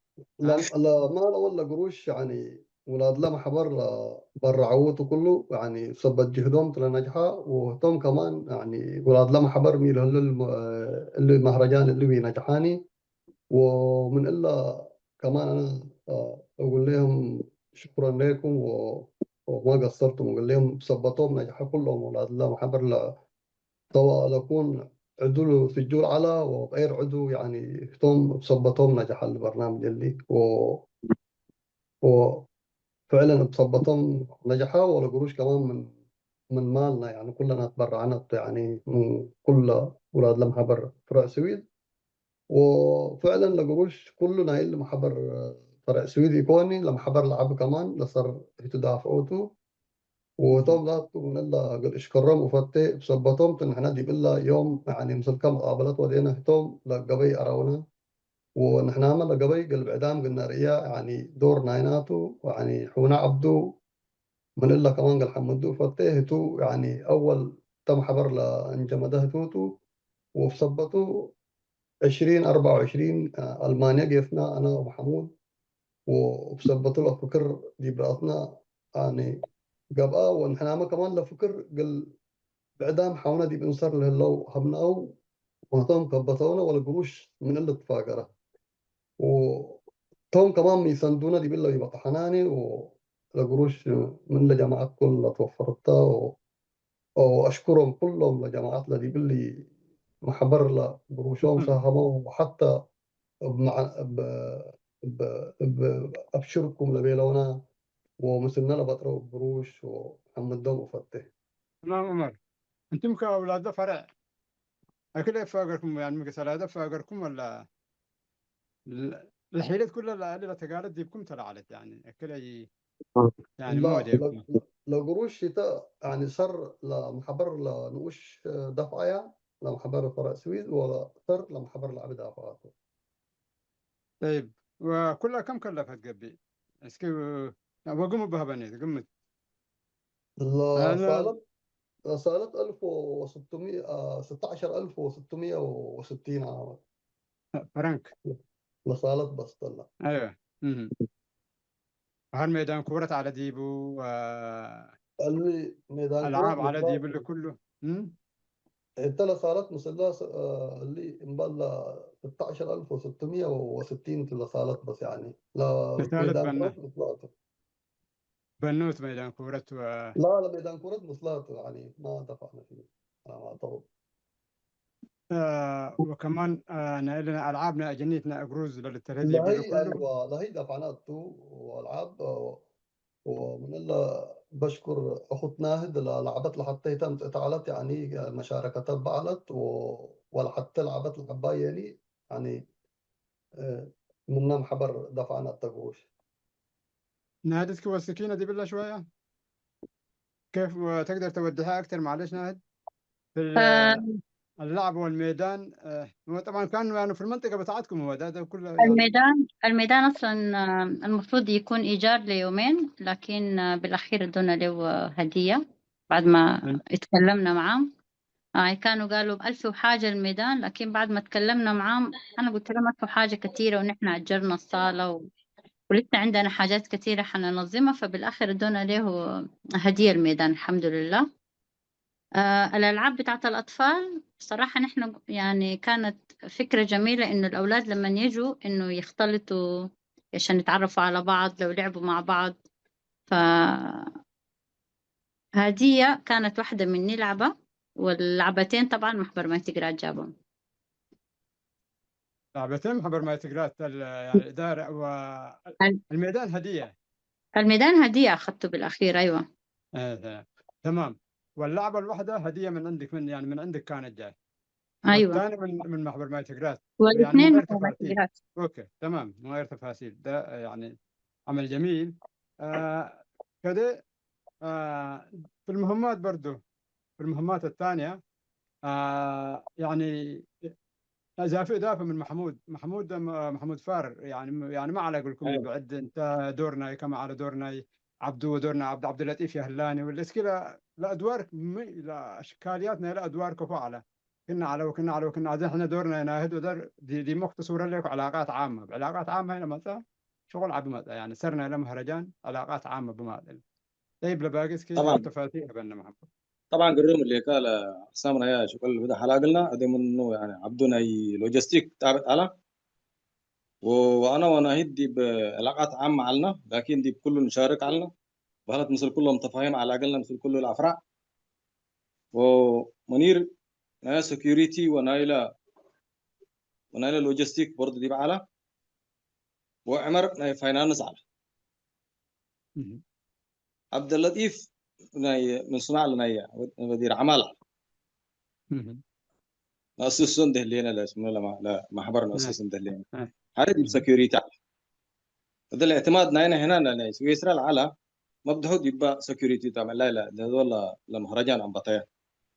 ለ-፣ ለማል አወል ለግሩሽ፣ ያኒ፣ ውላድለ መሐበር ለበረዐዉ ቱ ኩሉ፣ ያኒ፣ ሰበት ጅህዶም ቱ ለነጅሐ፣ ወህቶም ከማን፣ ያኒ፣ ውላድለ መሐበር ሚ ለህሉ እሊ መህረጃን እሊ ነጅሓኒ፣ ወምን እለ ከማን አነ፣ አ፣ እጉል ለህም ሽኩረን ለኩም ወ-፣ ወማ ገሰርቱም እግል ለህም ብሰበቶም ነጅሐ ኩሎም ውላድለ መሐበር ለ-፣ ሰዋ ለኩን ዕዱል ስጁል ዐላ ወገይር ዕዱ፣ ያኒ፣ ህቶም ብሰበቶም ነጅሐ እሊ በርናምጅ እሊ ወ-፣ ወፍዕለን እብ ሰበቶም ነጅሐ ወለግሩሽ ከማን ምን፣ ምን ማልና፣ ያኒ፣ ኩለና ትበረዐነ ቱ፣ ያኒ፣ ምን ኩለ ውላድለ መሐበር ፍረዕ ስዊድ። ወፍዕለን ለግሩሽ ኩሉ ናይ እሊ መሐበር ፈረዕ ስዊድ ኢኮኒ፣ ለመሐበር ለዐቢ ከማን ለሰር ህቱ ዳፍዑ ቱ። ወህቶም ዛቱ ምን እለ እግል እሽከሮም እፈቴ፣ እብ ሰበቶም ቱ ንሕነ ዲብ እለ ዮም፣ ያኒ፣ ምስልከ መቃበለት ወዴነ፣ ህቶም ለገበይ አረውነ። ወንሕናመ ለገበይ እግል ብዕዳም እግል ነርእያ፣ ያኒ፣ ዶር ናይና ቱ፣ ያኒ፣ ሕውነ ዐብዱ፣ ምን እለ ከማን እግል ሐምዱ ፈቴ ህቱ፣ ያኒ፣ አወል ተ መሐበር ለእንጀመደ ህቱ ቱ፣ ወእብ ሰበቱ ዕሽሪን አርበዓ ወዕሽሪን አልማንየ ጌስና፣ አነ ወመሐሙድ ወእብ ሰበቱ ለፍክር ዲብ ረአስነ፣ ያኒ፣ ገብአ፣ ወንሕናመ ከማን ለፍክር እግል ብዕዳም ሐውነ ዲብ እንሰር ለህለው ሀብናው፣ ወህቶም ከበተውነ ወለግሩሽ ምን እሊ ትፋገረ። ወቶም ከማን ኢሰንዱነ ዲብ እለ ኢበጠሐናኒ፣ ወለግሩሽ ምን ለጀማዐት ኩል ለትወፈረተ፣ ወ-፣ ወአሽኩሮም ኩሎም ለጀማዐት ለዲብ እሊ መሕበር ለግሩሾም እም። ሳሀመው፣ ወሐተ እብ መዐ-፣ እብ፣ እብ፣ እብ አብሽርኩም ለቤለውነ፣ ወምስልነ ለበጥረው ግሩሽ ወሐምዶም እፈቴ። ተማም ዑመር፣ እንቱም ከአውላደ ፈርዕ አክለ እፋገርኩም፣ ያኒ፣ ምክሰላደ እፋገርኩም ወላ ለ-፣ ለሒለት ኩለ ለአሊ ለተጋለት ዲብኩም ተለዐለት፣ ያኒ፣ አክለ ይ-፣ ያኒ፣ ላ፣ ሞዴ ለ-፣ ለግሩሽ ሽተ፣ ያኒ፣ ሰር ለመሕበር ለንኡሽ ደፍዐያ፣ ለመሕበር ፈርዕ ስዊዝ፣ ወለ ሰር ለመሕበር ለዐቢ ዳፍዐቱ። ጠይብ፣ ወኩለ ከም ከለፈት ገብእ? እስኪ ወግሙ በህበኔት ግምት። ለሳለት፣ ለሳለት አልፍ ወስቱምየ፣ አ፣ ስተዐሸር አልፍ ወስቱምየ ወስቲን ዓመት። ፈረንክ። ለሳለት በስ ተላ። አይወ። እህ። በሐር ሜዳን ኩረት ዐለ ዲቡ፣ አ፣ እሊ ሜዳን ኩረት አልዓብ ዐለ ምስላ ዲቡ እሊ ኩሉ። እም? እተ ለሳለት ምስላ ስ-፣ አ፣ እሊ እምበል ለስተዐሸር አልፍ ወስቱምየ ወስቲን ለሳለት በስ፣ ያኒ፣ ለሳለት ለሜዳን በነ። ኩረት ምስላቱ። በኖት ሜዳን ኩረት ወ-፣ ላ፣ ለሜዳን ኩረት ምስላቱ፣ ያኒ፣ ማ ደፋዕነ ፊሁ፣ አላ ማ አዕተቅድ። አ፣ ወከማን፣ አ፣ ናይለ አልዓብ ናይ አጀኒት ናይ እግሩዝ ለልተርሄ ዲቡ ለህይ፣ ኩሉ። አይዋ፣ ለህይ ደፋዕናቱ ወአልዓብ፣ አ፣ ወምን እለ በሽኩር አኹት ናህድ ለለዐበት ለሐቴ ተምጽእት ዐለት፣ ያኒ መሻረከተ በዐለት ወ-፣ ወለሐቴ ለዐበት ለዐባይ የኒ፣ ያኒ፣ እ፣ ምነ መሕበር ደፋዕነ እተ ግሩሽ። ናህድ እስኪ ወስኪነ ዲብለ ሽወየ። كيف تقدر توضحها أكثر معلش ناهد؟ في ال-، አ፣ اللعب والميدان، آه، هو طبعًا كان يعني في المنطقة بتاعتكم هو ده، ده كله يعني الميدان، الميدان أصلًا، آه، المفروض يكون إيجار ليومين، لكن، آه، بالأخير ادونا له، آه، هدية بعد ما مم. اتكلمنا معاه. آه، كانوا قالوا بألف وحاجة الميدان، لكن بعد ما اتكلمنا معاه أنا قلت لهم: "ألف وحاجة كتيرة، ونحن أجرنا الصالة و-، ولسه عندنا حاجات كتيرة حننظمها." فبالآخر ادونا له هدية الميدان، الحمد لله. آه، الألعاب بتاعت الأطفال بصراحة نحن يعني كانت فكرة جميلة إنه الأولاد لمن يجوا إنه يختلطوا عشان يتعرفوا على بعض لو لعبوا مع بعض. فهذه كانت واحدة مني لعبة، واللعبتين طبعًا محبر ماي تقرا جابهم. لعبتين محبر ماي تقرا ال-، يعني الإدارة و ال- الميدان هدية. الميدان هدية أخذته بالأخير، أيوة. إيه، تمام. واللعبة الوحدة هدية من عندك، من، يعني، من عندك كانت جاي. أيوة. والثاني من، من محبر ماي تقرات. يعني، من والاثنين غير محبر ماي تفاصيل. تقرات. أوكي، تمام، من غير تفاصيل. ده، يعني، عمل جميل. آه، كده، آه، في المهمات برضو، في المهمات الثانية، آه، يعني، إضافة، إضافة من محمود. محمود، آه، محمود فار، يعني، يعني ما على قولكم أيوة. يبعد أنت دورنا كما على دورنا عبدو ودورنا عبد، عبد اللطيف يا هلاني والاسكي لا، لا أدوار م-، لا أشكالياتنا لا أدوار كفو على. كنا على وكنا على وكنا عاد احنا دورنا يناهد ودر دي، دي مختصورة لك علاقات عامة. بعلاقات عامة هنا مثلًا شغل عبد مثلًا، يعني، صرنا إلى مهرجان علاقات عامة بمثلًا. طيب، ለባጊ እስኪ طبعًا. ተፋሲል ሀበነ መሐመድ። طبعًا ግርም ሌካ ለአቅሳም ናይ ሽቁል ብዳ ሐላ እግልና፣ አዜ ምኑ፣ ያኒ፣ ዐብዱ ናይ ሎጂስቲክ ጣብዕ ዐለ። ወ-፣ ወአነ ወናሂድ ዲብ ዕላቃት ዓመ ዐልነ፣ ላኪን ዲብ ኩሉ ንሻርክ ዐልነ። በህለት ምስል ኩሎም ተፋሂም ዐለ እግልነ፣ ምስል ኩሉ ለአፍራዕ። ወሙኒር ናይ ሴኩሪቲ ወናይለ፣ ወናይለ ሎጂስቲክ ቦርድ ዲብ ዐለ። ወዕመር ናይ ፋይናንስ ዐለ። እህ። ዐብደለጢፍ ናይ ምን ስማዕ ለናየ ወዲር ዐማል ዐለ። እህ። ነአስሱ እንዴ ህሌነ ለስምነ ለማ-፣ ለማሕበር ነአስስ እህ። እንዴ ህሌነ። እህ። ሐደ ዲብ እህ። ሰኪዩሪቲ ዐለ። እት ልእዕትማድ ናይነ ህነ ናይ ስዊስራ ለዐለ መብድሑ ዲበ ሰኪዩሪቲ ተ ምዕላይ ለ-፣ ለዶል ለ-፣ ለመህረጃን አንበተየ።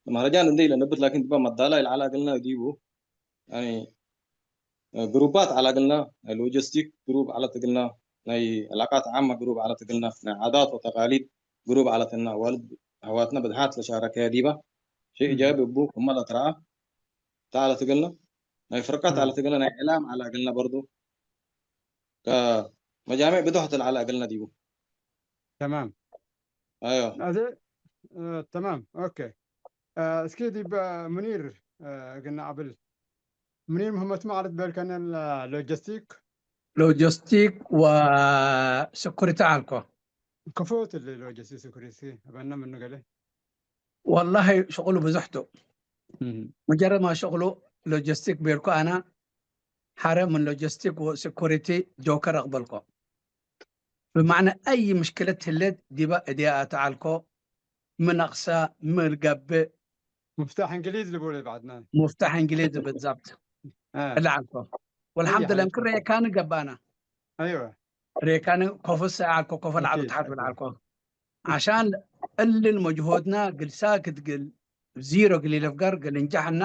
ለመህረጃን እንዴ ኢለነብት ላኪን ዲበ መዳላ ኢለዐለ እግልነ ዲቡ ያኒ፣ ግሩባት ዐለ እግልነ፣ ናይ ሎጂስቲክ ግሩብ ዐለት እግልነ፣ ናይ ዕላቃት ዓመ ግሩብ ዐለት እግልነ፣ ናይ ዓዳት ወተቃሊድ ግሩብ ዐለትነ፣ አዋልድ አሕዋትነ ብዝሓት ለሻረከየ ዲበ፣ ሸይ እም። እጃይብ እቡ ክመ ለትረአ ተ ዐለት እግልነ፣ ናይ ፍርቀት እም። ዐለት እግልነ፣ ናይ እዕላም ዐለ እግልነ በርዱ። ከ-፣ መጃሚዕ ብዶሕ ትልዓለ እግልነ ዲቡ። ተማም። አዮ። አዜ፣ እ፣ ተማም። ኦኬ። እ፣ እስኪ ዲብ ሙኒር፣ እ፣ እግልነ አብል። ሙኒር ምህመቱ መዓለት ቤልከነ ለ-፣ ሎጂስቲክ። ሎጂስቲክ ወስኩሪቲ አልኮ። ከፎት እሊ ሎጂስቲክ ስኩሪቲ እበነ ምኑ ገሌ። ወላሂ ሽቅሉ ብዙሕ ቱ። እህ። ሙጀረድ ማ ሽቅሉ ሎጂስቲክ ቤልኩ አነ፣ ሐረ ምን ሎጂስቲክ ወስኩሪቲ ጆከር አቅበልኮ። ብማዕነ አይ ምሽክለት ህሌት ዲበ እድየ አተዐልኮ፣ ሚ ነቅሰ፣ ሚ ልገብእ። ሙፍታሕ እንግሊዝ ልቡለ ባዕድና። ሙፍታሕ እንግሊዝ ብዛብት። አ። እለ ዐልኮ። አይ ወልሐምድ ለእንክር ሐልኮ። ሬካኒ ገብአና። አይወ። ሬካኒ ኮፎ ሰ ዐልኮ፣ ኮፎ ለዐሉ አኪድ፣ ተሐት አኪድ። ብልዐልኮ። አኪድ። ዐሻን እልን መጅሆድና ግል ሳክት ግል ዚሮ ግል ኢለፍገር ግል እንጃሕ እና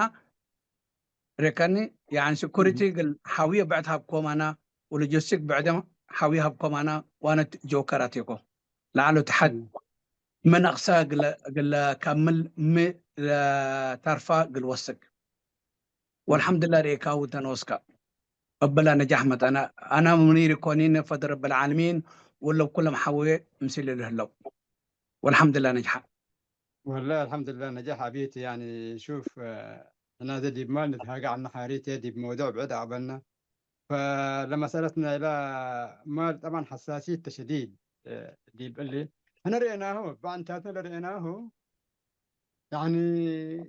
ሬከኒ፣ ያኒ ስኩሪቲ እህ። እግል ሐውየ ብዕድ ሀብኮም አና፣ ወሎጂስቲክ ብዕድም ሐውየ ሀብኮም አና፣ ዋነት ጆከር አቴኮ። ለዐሉ ተሐት እህ። ሚ ነቅሰ እግለ፣ እግለ ከምል ሚ ለተርፋ እግል ወስክ። ወልሐምድላ ርኤካሁ ተነወስከ። እብላ ነጃሕ መጠነ። አና ሙኒር ኢኮኒነ ፈድል ረብል ዓለሚን ወለ ኩሎም ሐውየ ምስል ልህለው። ወልሐምድላ ነጅሐ። ወላሂ አልሐምዱሊላህ ነጃሕ አቢት። ያኒ ሹፍ፣ እ፣ ሕና ዘ ዲብ ማል ንትሃገ ዐልነ ሓሪት ዲብ መውዱዕ ብዕድ አቅበልነ። ፈለመሰለት ናይላ ማል ጠብዓን ሐሳሲት ተ ሸዲድ፣ እ፣ ዲብ እሊ ሕነ ርኤናሁ፣ በአንታትነ ለርኤናሁ፣ ያኒ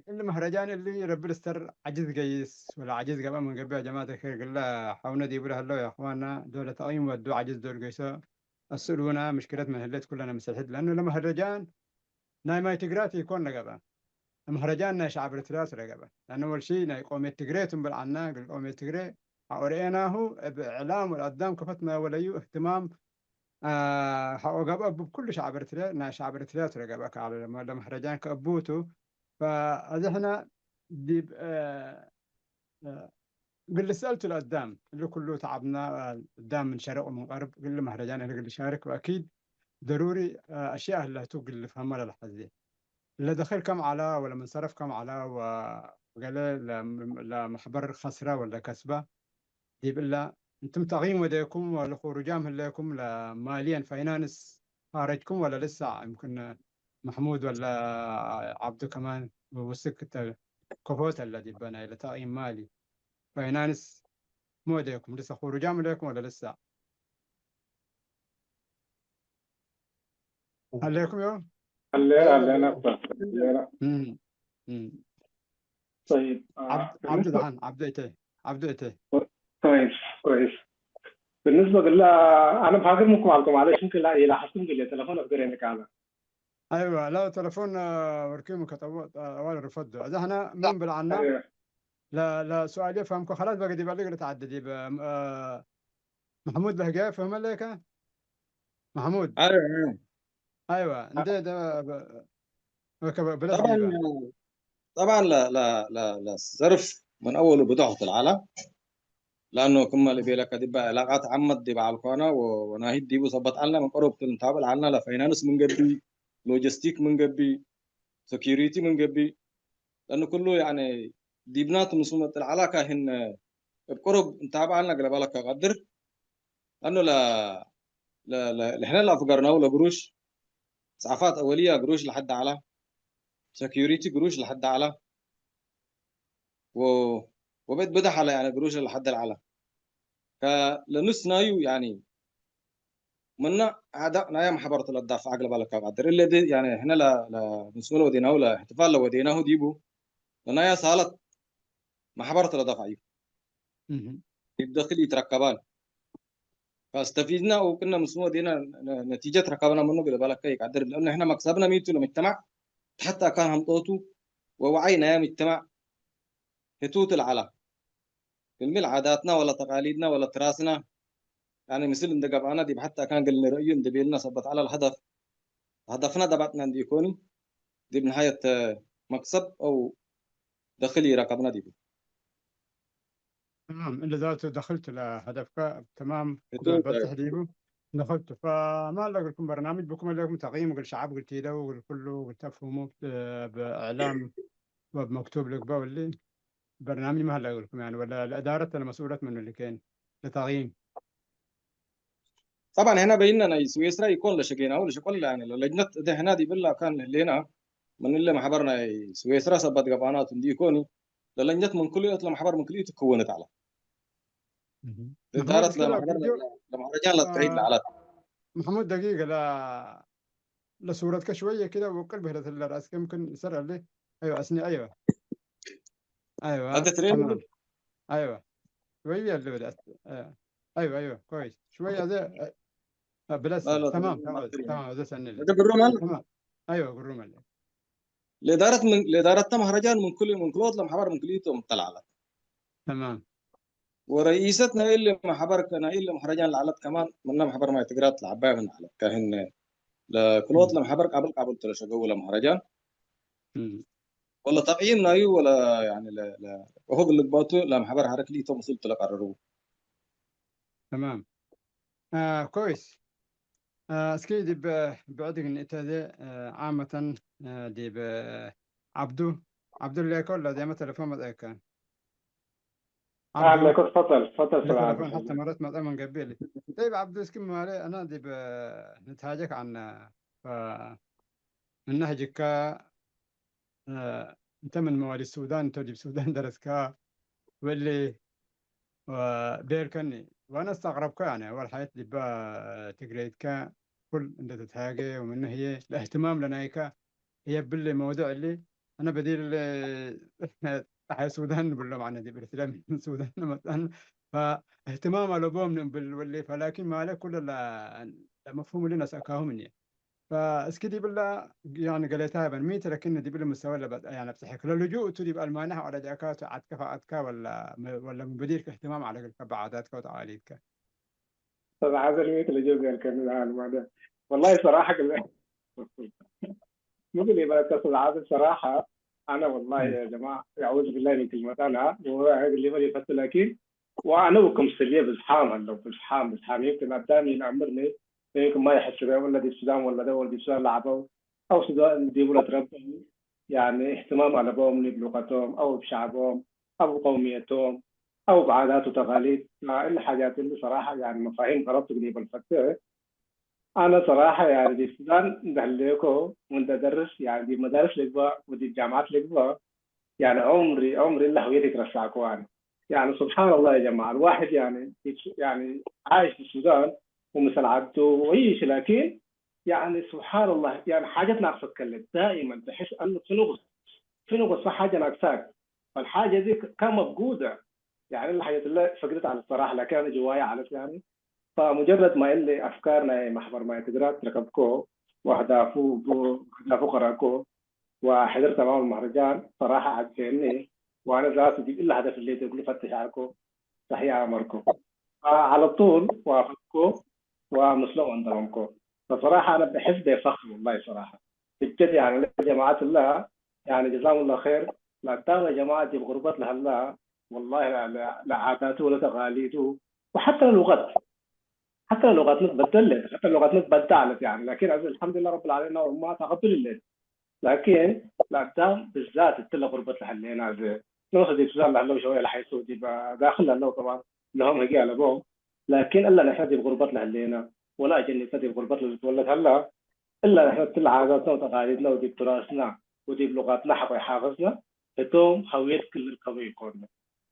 እሊ መህረጃን እሊ ረቢ ልስተር ዐጅዝ ገይስ ወለ ዐጅዝ ገብአ ምን ገብእ ጀማዐት ኸይር ግለ ሐውነ ዲቡ ለህለው የእኽዋና ዶል ተቅይም ወዱ ዐጅዝ ዶል ገይሶ አስእሉነ ምሽክለት ምን ህሌት ኩለነ ምስል ሕድ ለአኑ ለመህረጃን ናይ ማይ ትግራት ኢኮን ለገብአ፣ መህረጃን ናይ ሸዐብ ኤርትርያ ቱ ለገብአ። ለአነ ወልሺ ናይ ቆምየት ትግሬ ቱ እምብል ዐልነ፣ እግል ቆምየት ትግሬ ሐቆ ረኤናሁ እብ እዕላም ወለአዳም ከፈት ናይ ወለዩ እህትማም፣ አ፣ ሐቆ ገብአ እብ ኩሉ ሸዐብ ኤርትርያ፣ ናይ ሸዐብ ኤርትርያ ቱ ለገብአ ከአለ ለመ-፣ ለመህረጃን ከእቡ ቱ። ፈአዜ ሕነ ዲብ፣ አ፣ እግል ልስአል ቱ ለአዳም፣ እሊ ኩሉ ተዐብና፣ አዳም ምን ሸርቅ ወምን ቀርብ፣ እግል መህረጃን እሊ እግል ልሻርክ፣ ወአኪድ ደሩሪ አሽያእ ህለ ቱ እግል ልፍሀመ ለለሐዜ። ለደክል ከም ዐላ ወለመንሰረፍ ከም ዐላ ወገሌ ለ-፣ ለመሕበር ከስረ ወለ ከስበ፣ ዲብ እለ፣ እንቱም ተቅይም ወዴኩም ወለ ኹሩጃም ህሌኩም ለማልየን ፋይናንስ ኻረጅኩም ወለ ልሰዕ፣ እምክን መሕሙድ ወለ ዐብዱ ከማን ውስክ ተ-፣ ከፎት እለ ዲበ ናይለ ተቅይም ማሊ ፋይናንስ ሚ ወዴኩም? ልሰ ኹሩጃም ህሌኩም ወለ ልሰዕ? ሀሌኩም ዮም? አለ፣ አለ፣ ነበር። አለ። እም፣ እም። ጠይብ፣ አ፣ ዓብድ-፣ ዓብዱ ብንስበ ደሓን፣ ዓብዱ እተ፣ ዓብዱ እተ። ጠይብ፣ ኮይስ። ብንስበ ግላ አነ ብሃግር ምንኩም አልኩም አለ፣ ሽንክ ላ ኢላ ሐስም ግለ ተለፎን አፍገር የንቃለ። አይወ፣ ላ ተለፎን፣ አ፣ ወርኪም ከጠወ፣ አ፣ አዋል ርፈዶ። እዛ ሕነ ምን ብልዓና? አይወ። ለ-፣ ለሱአልየ ፈህምኮ፣ ከላስ በገ ዲብ አሊ እግል ተዐደ ዲብ፣ አ፣ መሕሙድ በህግያይ ፈህመ ለከ? መሕሙድ። አረ፣ አረ። አይወ፣ እንዴ አ- ደ-፣ በ-፣ ወከ-፣ በ-፣ ብለስ ጠብዓን፣ ዲበ። ጠብዓን ለ-፣ ለ-፣ ለ-፣ ለዘርፍ ምን አወሉ ብዶሕ ትልዓላ። ለአኑ ክመ ልቤለከ ዲበ ዕላቃት ዓመት ዲበ ዐልኮነ ወ-፣ ወናሂድ ዲቡ ሰበት ዐልነ ምን ቀሩብ ቱ ንታብል ዐልነ ለፋይናንስ ምን ገብእ፣ ሎጂስቲክ ምን ገብእ፣ ሴኩሪቲ ምን ገብእ፣ ለእኑ ኩሉ ያኒ ዲብናቱ ምስሉ መጥል ዐላ ካህን እብ ቅሩብ እንታብዐ አልነ እግለ በለከ ቀድር። ለአኑ ለ-፣ ለ-፣ ለ-፣ ለሕነ ለአፍገርናሁ ለግሩሽ፣ እስዓፋት አወልያ ግሩሽ ለሐደ ዐላ፣ ሴኩሪቲ ግሩሽ ለሐደ ዐላ፣ ወ-፣ ወበድ ብዳሕ ዐለ ያኒ ግሩሽ ለሐደ ዐላ። ከ-፣ ለኑስ ናዩ ያኒ ምነ አዕዳእ ናየ መሕበርቱ ለዳፍዕ እግለ በለከ ቀድር። እለ ዲ፣ ያኒ፣ ሕነ ለ-፣ ለ-፣ ምስሉ ወዴናሁ ለእሕትፋል ለወዴናሁ ዲቡ፣ ለናየ ሳለት መሕበርቱ ለደፍዐዩ። እህ። ዲብ ደክል ኢትረከባን። ፈአስተፊድና ወቅነ ምስሉ ወዴና ነ-፣ ነቲጀት ረከብና ምኑ እግለ በለከ ኢቀድር። ለእነ ሕነ መክሰብነ ሚቱ ለምጅተማዕ ተሐት አካን ሀምጦቱ ወወዐይ ናየ ምጅተማዕ ህቱት ለዐላ። ክል-ሚ ለዓዳትና ወለ ተቃሊድና ወለ ትራስና፣ ያኒ ምስል እንዴ ገብአና ዲብ ሐቲ አካን እግል ንርእዩ እንዴ ቤልና ሰበት ዐለ ለሀደፍ፣ ሀደፍና ደባጥና እንዴ ኢኮኒ፣ ዲብ ነሃየት መክሰብ አው ደክል ኢረከብና ዲቡ። ተማም፣ እሊ ዛቱ ደክልቱ ለሀደፍከ ተማም ህቱ ክም በጽሕ ዲቡ ደክልቱ። ፈማል ለእግልኩም በርናምጅ ብኩም፣ እግልኩም ተቅይም እግል ሸዐብ እግል ቲደው እግል ኩሉ እግል ተፍሁሙ፣ እ፣ ብእዕላም ወብመክቱብ ልግበእ እሊ። በርናምጅ ሚ ሀለ እግልኩም፣ ያኒ፣ ወለ ለእዳረት ለመስኡለት ምኑ ልኬን ለተቅይም? ጠብዐን፣ ሕነ በይነ ናይ ስዌስራ ኢኮን ለሸጌናሁ ለሸቆል፣ ያኒ ለለጅነት እተ ሕነ ዲብላ ካን ህሌና፣ ምን እለ መሕበር ናይ ስዌስራ ሰበት ገብአናቱ እንዲ ኢኮኒ፣ ለለጅነት ምን ክሉ እት ለመሕበር ምን ክልኢቱ ትከወነት ዐለ። እህ። እዳረት መሕሙድ፣ ለመሕበር፣ ለመሕረጃን ለትከይድ ለዐለት። መሕሙድ፣ ደቂቅ፣ ለ-፣ ለሱረትከ ሽወየ ክደ ውቅል ብህለት ለራስከ ምክን ሰር አለ። አይወ፣ አስኒ፣ አይወ። አይወ፣ አተ ትሬን ተማም። አይወ። ሽወየ አለ ወደ አስ-፣ አይወ፣ አይወ፣ ኮይስ። ሽወየ አዘ፣ ብለስ፣ ላ፣ ላ፣ ተማም፣ ተማም፣ ተማም፣ አዘ ሰኒ። አተ ግሩም አለ። ተማም። አይወ፣ ግሩም አለ። ለእዳረት ምን፣ ለእዳረተ መህረጃን ምን ክል፣ ምን ክልኦት ለመሕበር ምን ክልኢቶም ተለዐለት። ተማም። ወረኢሰት ናይ እሊ መሕበር ከ፣ ናይ እሊ መህረጃን ለዐለት ከማን ምነ መሕበር ማይ ትግራት ለዐባይ ምን ዐለት። ከህነ ለክልኦት እም። ለመሕበር ቃብል ቃብል ተለሸገው ለመህረጃን። እም። ወለ ተቅይም ናዩ ወለ፣ ያኒ ለ፣ ለ፣ ወሆ ግልግባቱ ለመሕበር ሐረክ ሊቶም ምስል ትለቀርሩ። ተማም። አ፣ ኮይስ። አ፣ እስኪ ዲብ ብዕድ ግን እተ ዘ፣ አ፣ ዓመተን፣ አ፣ ዲብ ዐብዱ፣ ዐብዱ ሌኮ ለዜመ ተለፎን መጽአከ። ዐብዱ፣ አለ እኮ፣ ትፈደል፣ ትፈደል፣ ለተለፎን ሰላም። ሐተ መረት መጽአ ምን ገብእ። ጠይብ ዐብዱ፣ እስኪ ማለ አነ ዲብ ንትሃጀክ ዐነ፣ ፈ፣ ምነ ህጅከ፣ አ፣ እንተ ምን መዋሊድ ሱዳን እንተ ዲብ ሱዳን ደረስከ ወእሊ ወቤልከኒ፣ ወአነ አስተቅረብከ፣ ያኒ፣ አወል ሐየት ዲበ ትግሬትከ ኩል እንደ ትትሃጌ፣ ወምኑ ህዬ ለእህትማም ለናይከ ህዬ እብሊ መውዱዕ እሊ፣ አነ በዲር ጸሓይ ሱዳን ንብሎ፣ ማዕነ ዲብ ኤርትርያ ምን ሱዳን ለመጽአን፣ ፈእህትማም አለቦም ንብል ወሊ፣ ፈላኪን ማለ ኩለ ለ-፣ ለመፍሁም እሊ ነስአካሁ ምንዬ። ፈእስኪ ዲብላ፣ ያኒ፣ ገሌታ ይበን፣ ሚ ትረክኒ ዲብል ምስተወ ለበጽ-፣ ያኒ፣ አብጽሐክ። ለልጁእ እቱ ዲብ አልማንያ ሐቆ ለጅአካ እቱ ዐድከ ፈአትካ ወላ ም-፣ ወላ ምን በዲርክ እህትማም ዐለ እግልከ በዓዳትከ ወተቃሊድከ? ሰብዓዘ ልሜት ለጀው ቤልከኒ ለአልማንያ። ወላሂ ሰራሐ ግለ-፣ ምግል ይበለከ ሰብዓዘ ሰራሐ፣ አነ ወላሂ እም። ያ ጀማዓ፣ አዑዙ ቢላሂ ምን ክልመት አነ፣ ወአነ እግል ሊበል ይፈቱ፣ ላኪን ወአነ ወክምስልዬ ብዝሓም ሀለው፣ ብዝሓም፣ ብዝሓም። ይምክን አዳም ኢነአምርኒ፣ ይምክን ማ ይሐስበ፣ ወለ ዲብ ሱዳን ወለደ፣ ወለ ዲብ ሱዳን ለዐበው፣ አው ሱዳን ዲቡ ለትረበው፣ ያኒ እህትማም አለቦም እብ ሉቀቶም፣ አው እብ ሸዐቦም፣ አው እብ ቀውምየቶም፣ አው እብ ዓዳት ወተቃሊድ። እሊ ሓጃት እሊ ሰራሐ፣ ያኒ መፋሂም ገለጥ እግል ኢበል ፈቴ። አነ ሰራሐ፣ ያኒ ዲብ ሱዳን እንደ ህሌኮ ወእንደ ደርስ፣ ያኒ ዲብ መዳርስ ልግበእ ወዲብ ጃምዓት ልግበእ፣ ያኒ ዑምሪ፣ ዑምሪ እለ ህውየት ኢትረሳዕኮ አነ። ያኒ ሱብሓነላህ ያ ጀማዓ፣ አልዋሕድ ያኒ፣ ያኒ ዓይሽ ፊ ሱዳን ወምሰል ዐዱ ወይሽ፣ ላኪን ያኒ ሱብሓነላህ፣ ያኒ ሓጀት ናቅሰት ከለ፣ ዳኢመን ተሕስ አኑ ፊ ንቁስ፣ ፊ ንቁስ፣ ፈሓጀ ናቅሳክ። ፈልሓጀ ዲ ከ-፣ ከመ ብጉድዕ፣ ያኒ ለሓጀት እለ ፈግደት ዐለት ሰራሐ፣ ላኪን አነ ጅዋየ ዐለት ያኒ። ፈሙጀረድ ማይ እሊ አፍካር ናይ መሕበር ማይ ትግራት ረከብኮ፣ ወአህዳፉ፣ አህዳፉ ቀረአኮ፣ ወሕድር ተማም መህረጃን ሰራሐ ዐጅበኒ፣ ወአነ ዛቱ ዲብ እሊ ሀደፍ ህሌት እግሉ ፈትሽ ዐልኮ፣ ሰሕየ አመርኮ። ፈዐለ ጡል ዋፈቅኮ ወምስሎም አንደመምኮ። ፈሰራሐ አነ ብሕስቤ ፈክር ወላሂ ሰራሐ። ብጀድ ያኒ ለጀማዐት እለ ያኒ ጀዛሁሙላህ ኸይር። ለአዳም ለጀማዐት ዲብ ጉርበት ለሀላ ወላሂ ለ-፣ ለ-፣ ለዓዳቱ ወለተቃሊዱ ወሐተ ለሉቀት ሐተ ሉቀትነ ትበደል ሌት፣ ሐተ ሉቀትነ ትበዳ ዐለት ያኒ። ላኪን አዜ አልሐምዱሊላህ ረብል ዓለሚን ነውዕማ ተቀብል ሌት። ላኪን ለአዳም ብዛት እትለ ቁርበት ለሀሌና፣ እዜ ኖሰ ዲብ ሱዳን ለሀለው ሸወየ ለሐይሱ ዲብ ዳክል ለሀለው ጠብዓን ለሆም ህግየ አለቦም። ላኪን እለ ንሕነ ዲብ ቁርበት ለሀሌና ወለ አጀኒትነ ዲብ ቁርበት ለልትወለድ ሀላ፣ እለ ንሕነ እትለ ዓዳትነ ወተቃሊድነ ወዲብ ቱራስነ ወዲብ ሉቃትነ ሐቆ ይሓፍዝነ፣ ህቶም ሀውየት ክል ልርከቡ ኢኮንነ።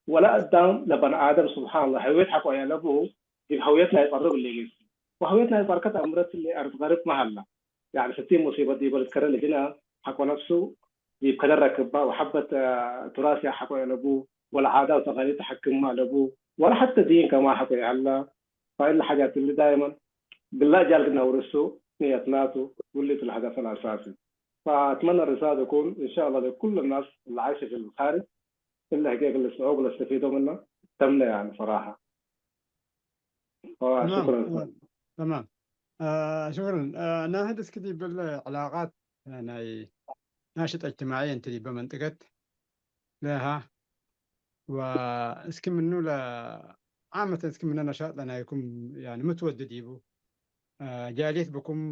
ወለ አዳም ለበንአደም ስብሓንላህ ሀውየት ሐቆ የአለቡ፣ ዲብ ሀውየት ናይ ቀርብ እሊ ጊስ። ወሀውየት ናይ በርከት አምረት እሊ አርድ ገርብ መሀላ። ያኒ ፍቲን ሙሲበት ዲበ ልትከረ ልጅነ ሐቆ ነፍሱ ዲብ ከደር ረክባ ወሐበት፣ አ፣ ቱራስ ሐቆ የአለቡ ወለዓዳ ወተቃሊድ ተሐክም አለቡ ወለሐተ ዲን ከማ ሐቆ የሀላ። ፈእሊ ሐጃት እሊ ዳይመን ግላ አጃል ግድነ አውርሱ ንየትናቱ። ውሊቱ ለሀደፍነ አሳሲ። ፈአትመነ ሪሳለት ትኩን እንሻአላህ ለኩሉ ናስ ለዓይሸ ፊል ካርጅ እለ ህጌ እግል ልስምዑ ወለስተፊዶ ምነ ተምነ ያኒ ሰራሐ። ተማም፣ ወሹክረን። ተማም፣ ተማም። አ፣ ሹክረን። አ፣ ናህድ እስክ ዲብ እለ ዕላቃት ናይ ናሽጥ እጅትማዒ እንቲ ዲበ መንጥቀት ለሃ፣ ወእስክ ምኑ ለ-፣ ዓመተን እስክ ምነ ነሻጥ ለናይኩም ያኒ ምትወድ ዲቡ፣ አ፣ ጃልየት ብኩም እም።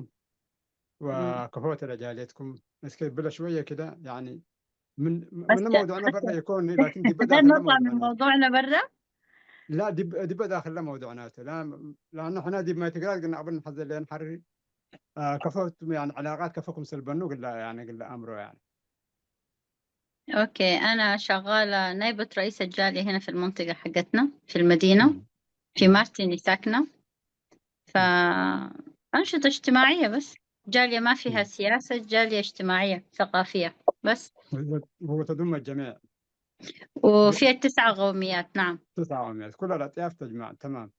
ወከፎተ ለጃልየትኩም እስክ ብለ ሽወየ ክደ ያኒ ምን፣ ምን እስከ መውዱዕነ በረ ኢኮን፣ ላኪን ዲበ ዳክልነ መውዱዕነ። መውዱዕነ በረ ላ፣ ዲብ፣ ዲበ ዳክለ መውዱዕናቱ። ላ፣ ላነ ሕነ ዲብ ማይ ትግራት ግን አቅብል ንሐዘ ለን ሐሪ፣ አ፣ ከፎ፣ ያኒ፣ ዕላቃት ከፎ ክምሰል በኑ ግላ፣ ያኒ፣ ግላ አምሮ፣ ያኒ። ኦኬ፣ አና ሸጋለ ናይበት ረኢስ አጃልየ ህነ ፊ ልመንጠቀ ሐቀትነ፣ ፊ ልመዲነ፣ ም። ፊ ማርቲን ሳክነ። ም። ፈአንሽጠ እጅትማዕየ በስ፣ ጃልየ ማ ፊሃ ም። ስያሰ፣ ጃልየ እጅትማዕየ፣ ሰቃፍየ በስ። ወተዱመ ጀሚዕ። ወፊየ ትስዐ ቀውምያት፣ ነዓም። ትስዐ ቀውምያት፣ ኩለ ለአጥያፍ ተጅመዕ፣ ተማም።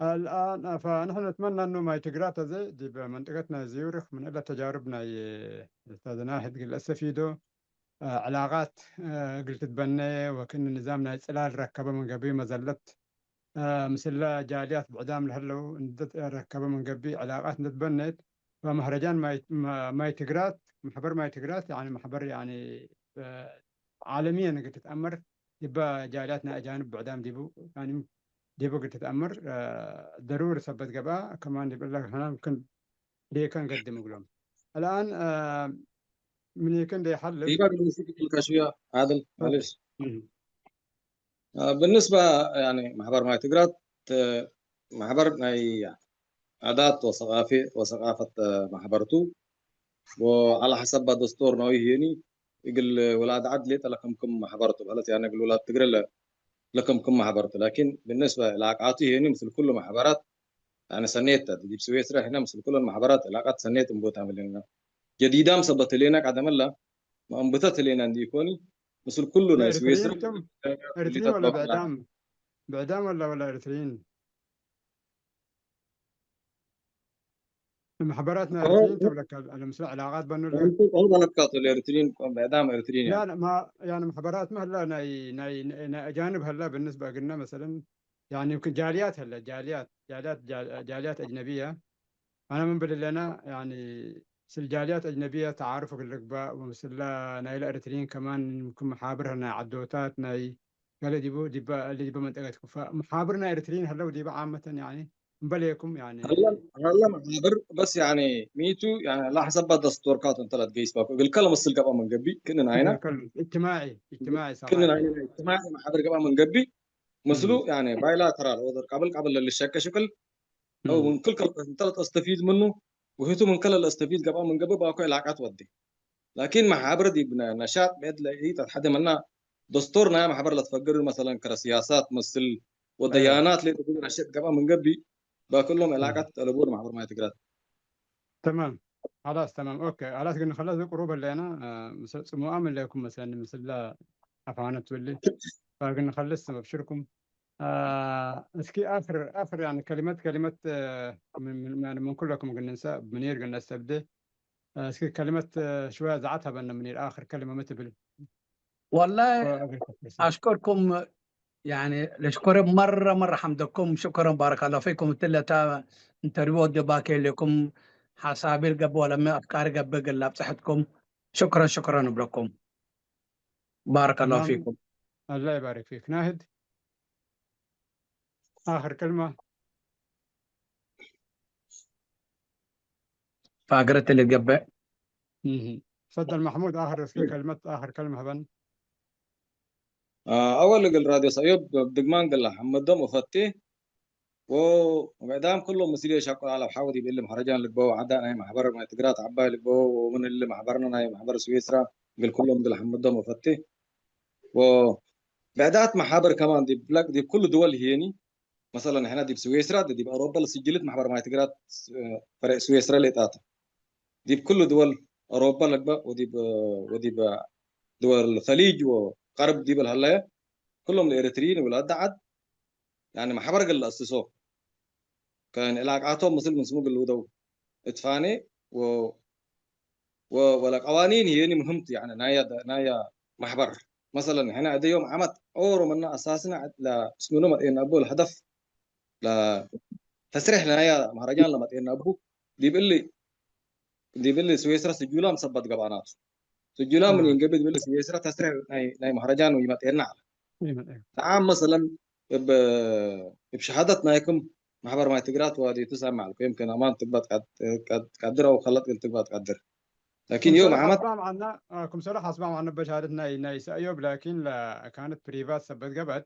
አልአን፣ ፈንሕን ነትመና እኑ ማይ ትግራት አዜ ዲብ መንጠቀት ናይ ዚዩሪክ ምን እለ ተጃርብ ናይ ኡስታዝ ናህድ እግል አስተፊዶ፣ አ፣ ዕላቃት፣ አ፣ እግል ትትበነ ወክእነ ንዛም ናይ ጽላል ረከበ ምን ገብእ መዘለት፣ አ፣ ምስለ ጃልያት ብዕዳም ለህለው እንዴ ረከበ ምን ገብእ ዕላቃት እንዴ ትበኔት፣ ፈመህረጃን ማይ፣ ማ-፣ ማይ ትግራት፣ መሕበር ማይ ትግራት፣ ያኒ መሕበር ያኒ፣ አ፣ ዓለምየን እግል ትትአመር፣ ዲበ ጃልያት ናይ አጃንብ ብዕዳም ዲቡ፣ ያኒ ዲቡ እግል ትትአመር፣ አ፣ ደሩሪ ሰበት ገብአ፣ ከማን ዲብ እለ ሕነ ምክን ዴከ እንገድም እግሎም። አልአን፣ አ፣ ምኒከ እንዴ ሐልፍ። ዲበ እግል ወስድ እግልካ ሽውየ ዓድል፣ ኦኬ። ማሌሽ። እም። አ፣ ብንስበ፣ ያኒ፣ መሕበር ማይ ትግራት፣ አ፣ መሕበር ናይ ዓዳት ወሰቃፊ-፣ ወሰቃፈት፣ አ፣ መሕበር ቱ። ወዐለ ሐሰብ ደስቶር ናዊ ህዬኒ፣ እግል ውላድ ዐድ ሌጠ ለክምክም መሕበር ቱ። በህለት፣ ያኒ፣ እግል ውላድ ትግሬ ለ-፣ ለክምክም መሕበር ቱ። ላኪን፣ ብንስበ ለአቃቱ ህዬኒ፣ ምስል ኩሉ መሕበራት፣ ያኒ ሰኔት ተ፣ ዲብ ስዌስረ ሕነ ምስል ኩለን መሕበራት ዕላቀት ሰኔት እንቡ ተ አምልነ። ጀዲዳም ሰበት ህሌነ ቀደም እለ፣ መአንብተት ህሌነ እንዲ ኢኮኒ፣ ምስል ኩሉ ናይ ስዌስረ ኤሪትሪይን ቶም፣ ኤሪትሪይን ወለ ብዕዳም? ብዕዳም ወለ፣ ወለ ኤሪትሪይን? መሕበራት ናይ ኦ፣ ኤሪትሪይን ኦ። ተብለካ፣ ለምስለ ዕላቃት በኑ ለ? ኦ፣ ኦ፣ በለካ ቱ ለኤሪትሪይን፣ ብዕዳም ኤሪትሪይን ላ፣ ያ። ላ፣ ማ፣ ያኒ መሕበራት መህላ ናይ፣ ናይ፣ ናይ አጃንብ ህላ ብንስበ እግልነ መሰለን ያኒ፣ ጃልያት ህለ፣ ጃልያት፣ ጃልያት፣ ጃል-፣ ጃልያት አጅነብየ። አነ ምን ብልለና፣ ያኒ፣ ምስል ጃልያት አጅነብየ ተዓሩፍ እግል ልግባእ፣ ወምስለ ናይለ ኤሪትሪይን ከማን ክም መሓብር ናይ ዐዶታት፣ ናይ ገሌ ዲቡ፣ ዲበ፣ እሊ ዲበ መንጠቀት ክፋ፣ መሓብር ናይ ኤሪትሪይን ህለው ዲበ ዓመተን፣ ያኒ፣ እምበሌኩም፣ ያኒ። ሀለ፣ ሀለ መሓብር፣ በስ፣ ያኒ፣ ሚቱ፣ ያኒ፣ ለሐሰባ ደስቶርካቱ እንተ ለትገይስ ባኮ፣ እግልከ ለመስል ገብአ ምን ገብእ፣ ክእንን አይነ። እግልከ ለመስል፣ እጅትማዒ፣ እጅትማዒ፣ ሰማዒ። ክእንን አይነ፣ እጅትማዒ መሓብር ገብአ ምን ገብእ፣ ምስሉ፣ እም። ያኒ፣ ባይላተራል፣ ኦደር፣ ቀብል ቀብል ለልሸቄ ሽቅል፣ አው እም። ምን ክል ከል እንተ ለተስተፊድ ምኑ፣ ወህቱ ምን ከለ ለአስተፊድ ገብአ ምን ገብእ ባኮ ዕላቃት ወዴ። ላኪን መሓብር ዲብ ነ-፣ ነሻጥ ብዕድ ለኢተትሐደመና፣ ደስቶር ናይ መሕበር ለትፈግር፣ መሰለን፣ ከረ ስያሳት መስል፣ አያ። ወደያናት ሌጠ ነሽጥ ገብአ ምን ገብእ፣ በክሎም እም። ዕላቀት ጠለቡ ለመሕበር ማይ ትግራት። ተማም። ሐላስ፣ ተማም። ኦኬ። ሐላስ፣ ግን ንከለስ ቅሩብ ህሌና፣ አ፣ ምስ ጽሙአም ህሌኩም መሰለን፣ ምስለ አፋነት ትብሊ። ፈግን ንከልስ፣ አብሽርኩም። አ፣ እስኪ አክር፣ አክር፣ ያኒ፣ ከሊመት፣ ከሊመት፣ አ፣ ምን፣ ምን፣ ያኒ፣ ምን ኩለኩም ግን ንንሰ፣ ምኒር ግን ነስተብዴ። እስኪ ከሊመት ሽወያ ዘዓት ሀበነ፣ ምኒር፣ አክር ከሊመ ሚ ትብል? ወላሂ ወአግሪክ ፍርሰት። አሽኩርኩም፣ ያኒ ለሽኩረ መረ መረ ሐምደኩም፣ ሽኩረን ባረከላሁ ፊኩም። እትለ ታ ኢንተርቪው ወደ ባኬ ሌኩም ሐሳቢ ልገብእ ወለሚ አፍካሪ ገብእ እግል አብጽሐትኩም ሽኩረን ሽኩረን እብለኩም። ባረከላሁ ተማም። ፊኩም። አላህ ይባርክ ፊክ። ናህድ አክር ከልመ። ፋግረት ልትገበእ። እህ። ተፈደል መሕሙድ፣ አክር እስኪ ከልመት፣ አክር ከልመ ሀበን። አ፣ አወል እግል ራድዮ ሰእዮብ እብ ድግማን እግል ለሐመዶም እፈቴ። ወብዕዳም ክሎም ምስልዬ ሸቁል አለብ ሐው ዲብ እሊ መሀረጃን ልግበው፣ ዐዳ ናይ መሕበር ናይ ትግራት ዐባይ ልግበው፣ ወምን እሊ መሕበርነ ናይ መሕበር ስዊስራ እግል ክሎም እግል ሐመዶም እፈቴ። ወብዕዳት መሓብር ከማን ዲብ ለቅ-፣ ዲብ ኩሉ ድወል ህዬኒ፣ መሰለን፣ ሕነ ዲብ ስዌስራ፣ ዲብ አውሮፓ ለስጅልት መሕበር ማይ ትግራት፣ ፈሬዕ ስዌስራ ሌጣተ። ዲብ ክሉ ድወል አውሮፓ ለግበእ ወዲብ፣ ወዲብ ድወል ኸሊጅ ወቀርብ ዲብ ለሀለየ፣ ክሎም ለኤረትርይን ውላድ ዐድ፣ ያኒ፣ መሕበር እግል ለአስሶ፣ ከእን ዕላቃቶም ምስል ምን ስሙ እግል ልውደው እትፋኔ ወ-፣ ወ-፣ ወለቀዋኒን ህዬኒ ምህምቱ፣ ያኒ፣ ናየ ደ-፣ ናየ መሕበር። መሰለን፣ ሕነ እደ ዮም ዓመት ኦሮ ምነ አሳስነ ለእስምኑ መጥኤነ እቡ ለሀደፍ ለተስሬሕ ለናየ መሀረጃን ለመጥኤነ እቡ፣ ዲብ እሊ፣ ዲብ እሊ ስዌስረ ስጁላም ሰበት ገብአናቱ። ስጁላም ምን አዎ። ኢንገብእ ዲብ እሊ ስዌስረ ተስሬሕ ናይ፣ ናይ መሀረጃን ወኢመጥኤነ ዐለ። ኢመጥኤነ። ነዓም፣ መሰለን፣ እብ፣ እብ ሸሃደት ናይክም መሕበር ማይ ትግራት ዋዲቱ ሳሚ ዐልኩ። የምክን አማን ትግበእ ትቀድ-፣ ቀድ-፣ ትቀድር አው ከለጥ እግል ትግበእ ትቀድር። ላኪን ዮም ክምሰለ ዓመት ሐስባም ዐነ፣ አ፣ ክምሰለ ሐስባም ዐነ በሻሃደት ናይ፣ ናይ ሰእዮብ፣ ላኪን ለካነት ፕሪቫት ሰበት ገብአት።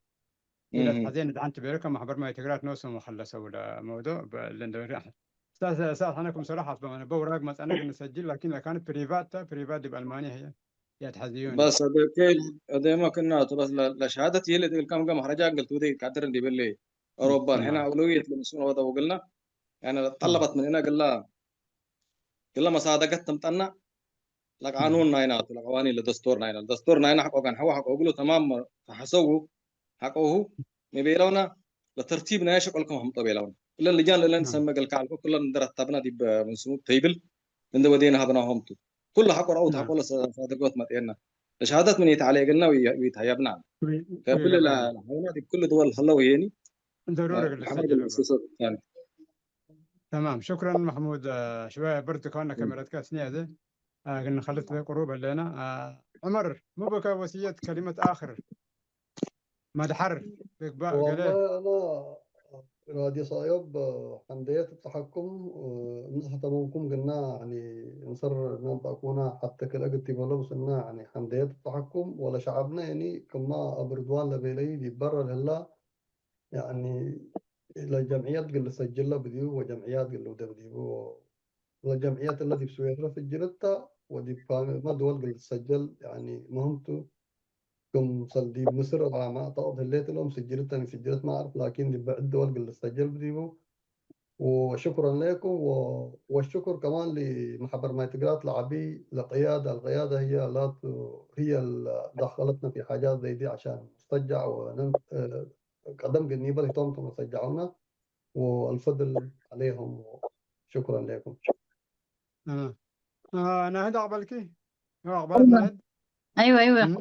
ኢለት ሐዜን እት ዐንት ቤለከ ማሕበር ማይ ትግራት ኖሶም ወከለሰው ለመውዶዕ በእለ እንደ ወሬ አሕመድ። እሳት፣ እሳት ሐነ ክምሰለ ሐስበ መነ በውራግ መጸነ እግል ንሰጅል፣ ላኪን ለካን ፕሪቫት ተ፣ ፕሪቫት ዲብ አልማንያ ህዬ ያትሐዝዩኒ። በስ አደኬ እዴመ ክናቱ በስ ለ-፣ ለሸሃደት ይህል እግል ከም ገ መክረጃ እግል ትውዴ ቀድር እንዲብሌ አውሮፓን ሕነ አውለውየት ለምስሉን ወደው እግልና፣ ያኒ ጠለበት ምንነ እግላ፣ እግላ መሳደገት ትምጠና፣ ለቃኑን ናይናቱ፣ ለቀዋኒን ለደስቶር ናይና፣ ለደስቶር ናይና ሐቆ ገንሐው ሐቆ እግሉ ተማም ተሐሰው ሐቆሁ ሚ ቤለውና፣ ለተርቲብ ናይ ሸቆልኩም አምጦ ቤለውና። እለን ልጃን ለእለን ሰመ ገልካ አልኮ ኩለን እንደ ረተብና ዲብ ምን ስሙ ተይብል እንደ ወዴና ሀብናሆም ቱ። ኩሉ ሐቆ ረአውት ሐቆ ለሳድርጎት መጤና። ለሸሃደት ምን ይትዓለ እግልና ወይትሀየብና። ከብል ለሐውና ዲብ ኩሉ ድወል ሀለው ይሄኒ። ضروري እግል ለሐመድ ተሰጅል። ተማም። ሹክረን መሕሙድ። አ፣ ሽወየ ብርድ ከሆነ ካሜራትከ እስኒ አዜ፣ አ፣ ግን ኸልት ቁሩብ አለና። አ፣ ዑመር፣ ሙ ብከ ወስየት ከሊመት አክር መድሐር ልግባእ ገሌ? ወላሂ አነ ራድዮ ሳዮብ ሐምደየት እብጸሐኩም፣ አ፣ እነ ሐተመምኩም ግና፣ ያኒ፣ እንሰር ነንጠቁና ሐተ ክልኤ ግት ኢበሎ፣ ብስና፣ ያኒ፣ ሐምደየት እብጸሐኩም ወለሸዐብነ፣ ያኒ፣ ክማ አቡ ርድዋን ለቤለዩ ዲብ በረ ለህላ፣ ያኒ ለጀምዕየት እግል ልሰጅለ ብድዩ ወጀምዕያት እግል ልውደብ ዲቡ። ለጀምዕየት እለ ዲብ ስዌድረ ስጅልት ተ ወዲብ ፋመ ድወል እግል ልትሰጀል ያኒ ምህም ቱ። ክምሰል ዲብ ምስር ላመ አዕጣድ ህሌት እሎም ስጅልት ተ፣ ስጅልት ማ አዕርፍ ላኪን ዲብ ብዕድ ድወል እግል ልትሰጀል ብዲቡ። ወሽኩረን ሌኩም ወ-፣ ወሽኩር ከማን ሊመሐበር ማይ ትግራት ለዐቢ ለቅያደ። አልቅያደ ህየ ላቱ ህየ ለዳኸለትነ ፊ ሓጃት ዘይ ዲ ዐሻን ንሰጃዕ ወነን-፣ ቀደም ገኒበ ህቶም ቶም ሰጃዑና ወአልፈድል ዐሌሁም ወሽኩረን ሌኩም። አ፣ አ፣ ናህድ አቅበልኪ? አዎ፣ አቅበል ናህድ። አይወ፣ አይወ። እም?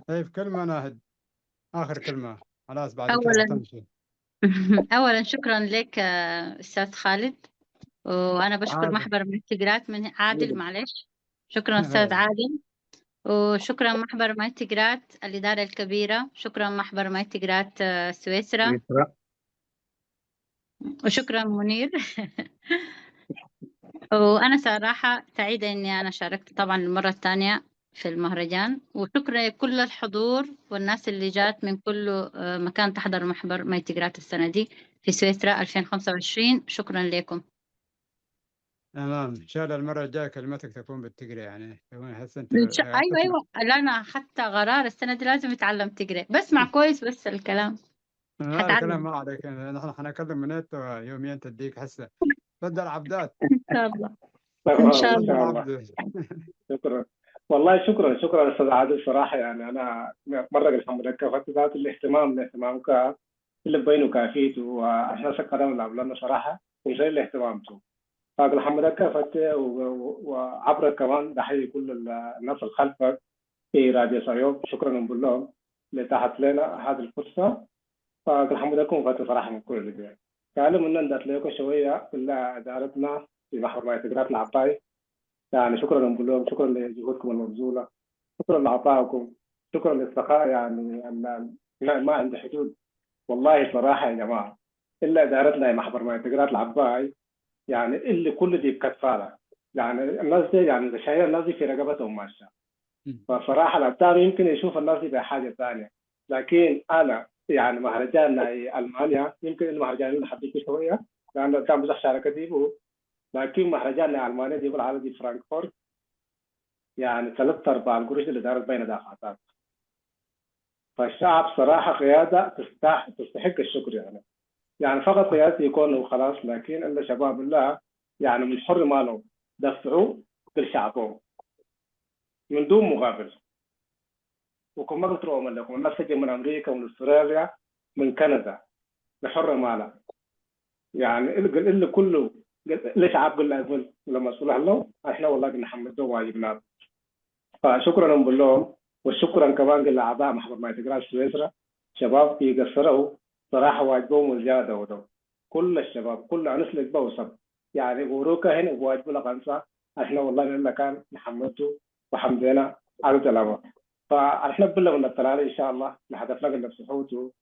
ጠይብ፣ ክልመ ናህድ። አክር ክልመ። ኸላስ፣ ባዕድ አወለን፣ ከስተምሽ። አወለን፣ ሽኩረን ሌክ፣ አ፣ እስታዝ ኻልድ። ወአና በሽኩር ዓድል። ማሕበር ማይ ትግራት ምን ዓድል፣ ዓድል። ማዕሌሽ። ሽኩረን እስታዝ ዓድል። ወሽኩረን ማሕበር ማይ ትግራት አልኢዳረ አልከቢረ። ሽኩረን ማሕበር ማይ ትግራት፣ አ፣ ስዌስራ። ስዊስራ። وشكرًا منير. وأنا صراحة سعيدة إني أنا شاركت طبعًا المرة الثانية في المهرجان، وشكرًا لكل الحضور والناس اللي جات من كل، آه، مكان تحضر محبر ماي تجرات السنة دي في سويسرا ألفين وخمسة وعشرين. شكرًا لكم. تمام، إن شاء الله المرة الجاية كلمتك تكون بالتجري، يعني، تكون هسه أنت إن شاء-، أيوة، أيوة. لا، أنا أخدت قرار السنة دي لازم أتعلم تجري. بسمع كويس بس الكلام. لا، الكلام حتعلم. ما عليك، نحن حنكلم من النت يوميًا تديك حسة. تفضل عبدات. إن شاء الله. تمام، إن شاء إن شاء الله. الله. عبد. شكرًا. والله شكرًا، شكرًا أستاذ عادل. صراحة يعني أنا مرة الحمد لله كفت ذات الاهتمام، الاهتمام ك-، اللي بينه كافيت وإحنا سكرنا لنا صراحة ومسألة الاهتمام تو. فالحمد لله كفت و-، و-، وعبرك كمان بحيي كل ال-، الناس الخلفك في راديو صيوب. شكرًا نقول لهم لإتاحة لنا هذه الفرصة. فالحمد لكم فترة صراحة من كل الجهات. تعلم إن عندك ليكو شوية إلا إدارتنا في محور ما يتقرأت العطاي. يعني شكرًا نقول لهم، شكرًا لجهودكم المبذولة، شكرًا لعطائكم، شكرًا للسخاء، يعني ال-، ال-، ما، ما عنده حدود. والله صراحة يا جماعة، إلا إدارتنا يا محبر ما يتقرأت العباي، يعني اللي كل دي بكتفالة. يعني الناس دي، يعني إذا شايلة الناس دي في رقبتهم ماشية. فصراحة الأبدان يمكن يشوف الناس دي بحاجة ثانية. لكن أنا يعني مهرجان ناي ألمانيا، يمكن المهرجان اللي حبيته شوية، لأن الأبدان بزح شاركة ديبو. لكن مهرجان ناي ألمانيا ديبو العالم دي فرانكفورت، يعني ثلاثة أرباع القروش اللي دارت بين دافعتها. فالشعب صراحة قيادة تستح-، تستحق الشكر يعني. يعني فقط قيادة يكون وخلاص، لكن إلا شباب الله يعني من حر مالهم دفعوا كل شعبهم من دون مقابل. وكما قلت لهم لكم، الناس تجي من أمريكا ومن أستراليا، من كندا، بحر مالها. يعني ال-، ال-، ال-، كله، ال-، ليش عاب قلنا يقول لما صلح له، إحنا والله بنحمد له واجبنا. فشكرًا نقول لهم، وشكرًا كمان لأعضاء محبر ما يتقرأ سويسرا، شباب يقصروا صراحة واجبهم وزيادة ودو. كل الشباب، كل أنس لك بوسب. يعني غوروكا هنا واجب لك أنسى، إحنا والله لنا كان نحمده وحمدنا على سلامة. فإحنا بلا من التلالي إن شاء الله لهدف لك نفس حوته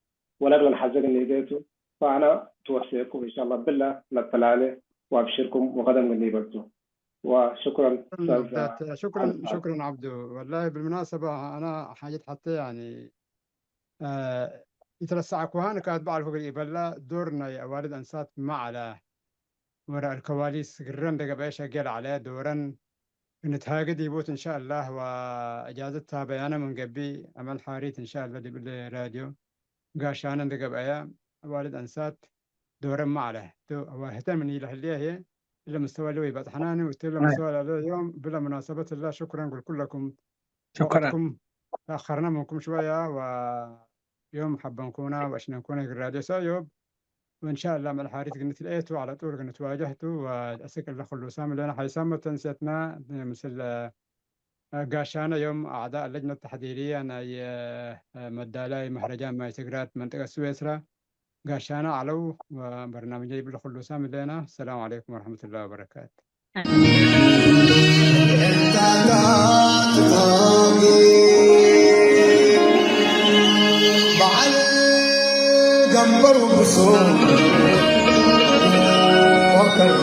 ولك نحزق نيديته. فأنا توصيكم إن شاء الله بلا من التلالي وأبشركم وغدا من نيبته. وشكرًا أستاذ شكرًا، عبد. شكرًا عبدو. والله بالمناسبة أنا حاجة حتى يعني، آه، ኢትረሳዕ ኩሃን ካት በዐልኩ እግል ኢበላ ዶር ናይ አዋልድ አንሳት ማ ዐለ። ወራእ አልከዋሊስ ግረ እንደ ገብአየ ሸጌ ለዐለ ዶረን እንትሃጌ ዲቦት እንሻአላህ። ወእጃዘት ታበያነ ምን ገብእ አመል ሓሪት እንሻአላህ ዲብ እሊ ራድዮ ጋሻነ እንደ ገብአየ አዋልድ አንሳት ዶረን ማ ዐለ። ቱ አዋህተን ምን ኢለህሌ ህዬ እለ ምስተወ እሊ ወይበጽሐናኒ ወእትለ ምስተወ ለአለ ዮም ብለ ሙናሰበት እለ ሽኩረን እግል ኩለኩም። ሽኩረን። ወቅትኩም ተአኸርነ ምንኩም ሽወያ ወዮም ሐበንኩና ወአሽነንኩና እግል ራድዮ ሰእዮብ። ወእንሻአላህ መዕል ሓሪት ግንትልኤ ቱ ዐለ ጡል ግንትዋጀህ ቱ ወአስክ እለ ክሉ ሳም ለነ ሓይሳም መተንስየትና ምስል ጋሻነ ዮም አዕዳእ ለጅነት ተሕዲርየ ናይ መዳላይ መህረጃን ማይ ትግራት መንጠቀት ስዌስራ ጋሻነ ዐለው። ወበርናምጀ ይብል ለክሉ ሳም ለነ። ሰላም ዐለይኩም ወረሕመቱላሂ ወበረካቱ። በዐል ገንበሩ ብሱም ወከል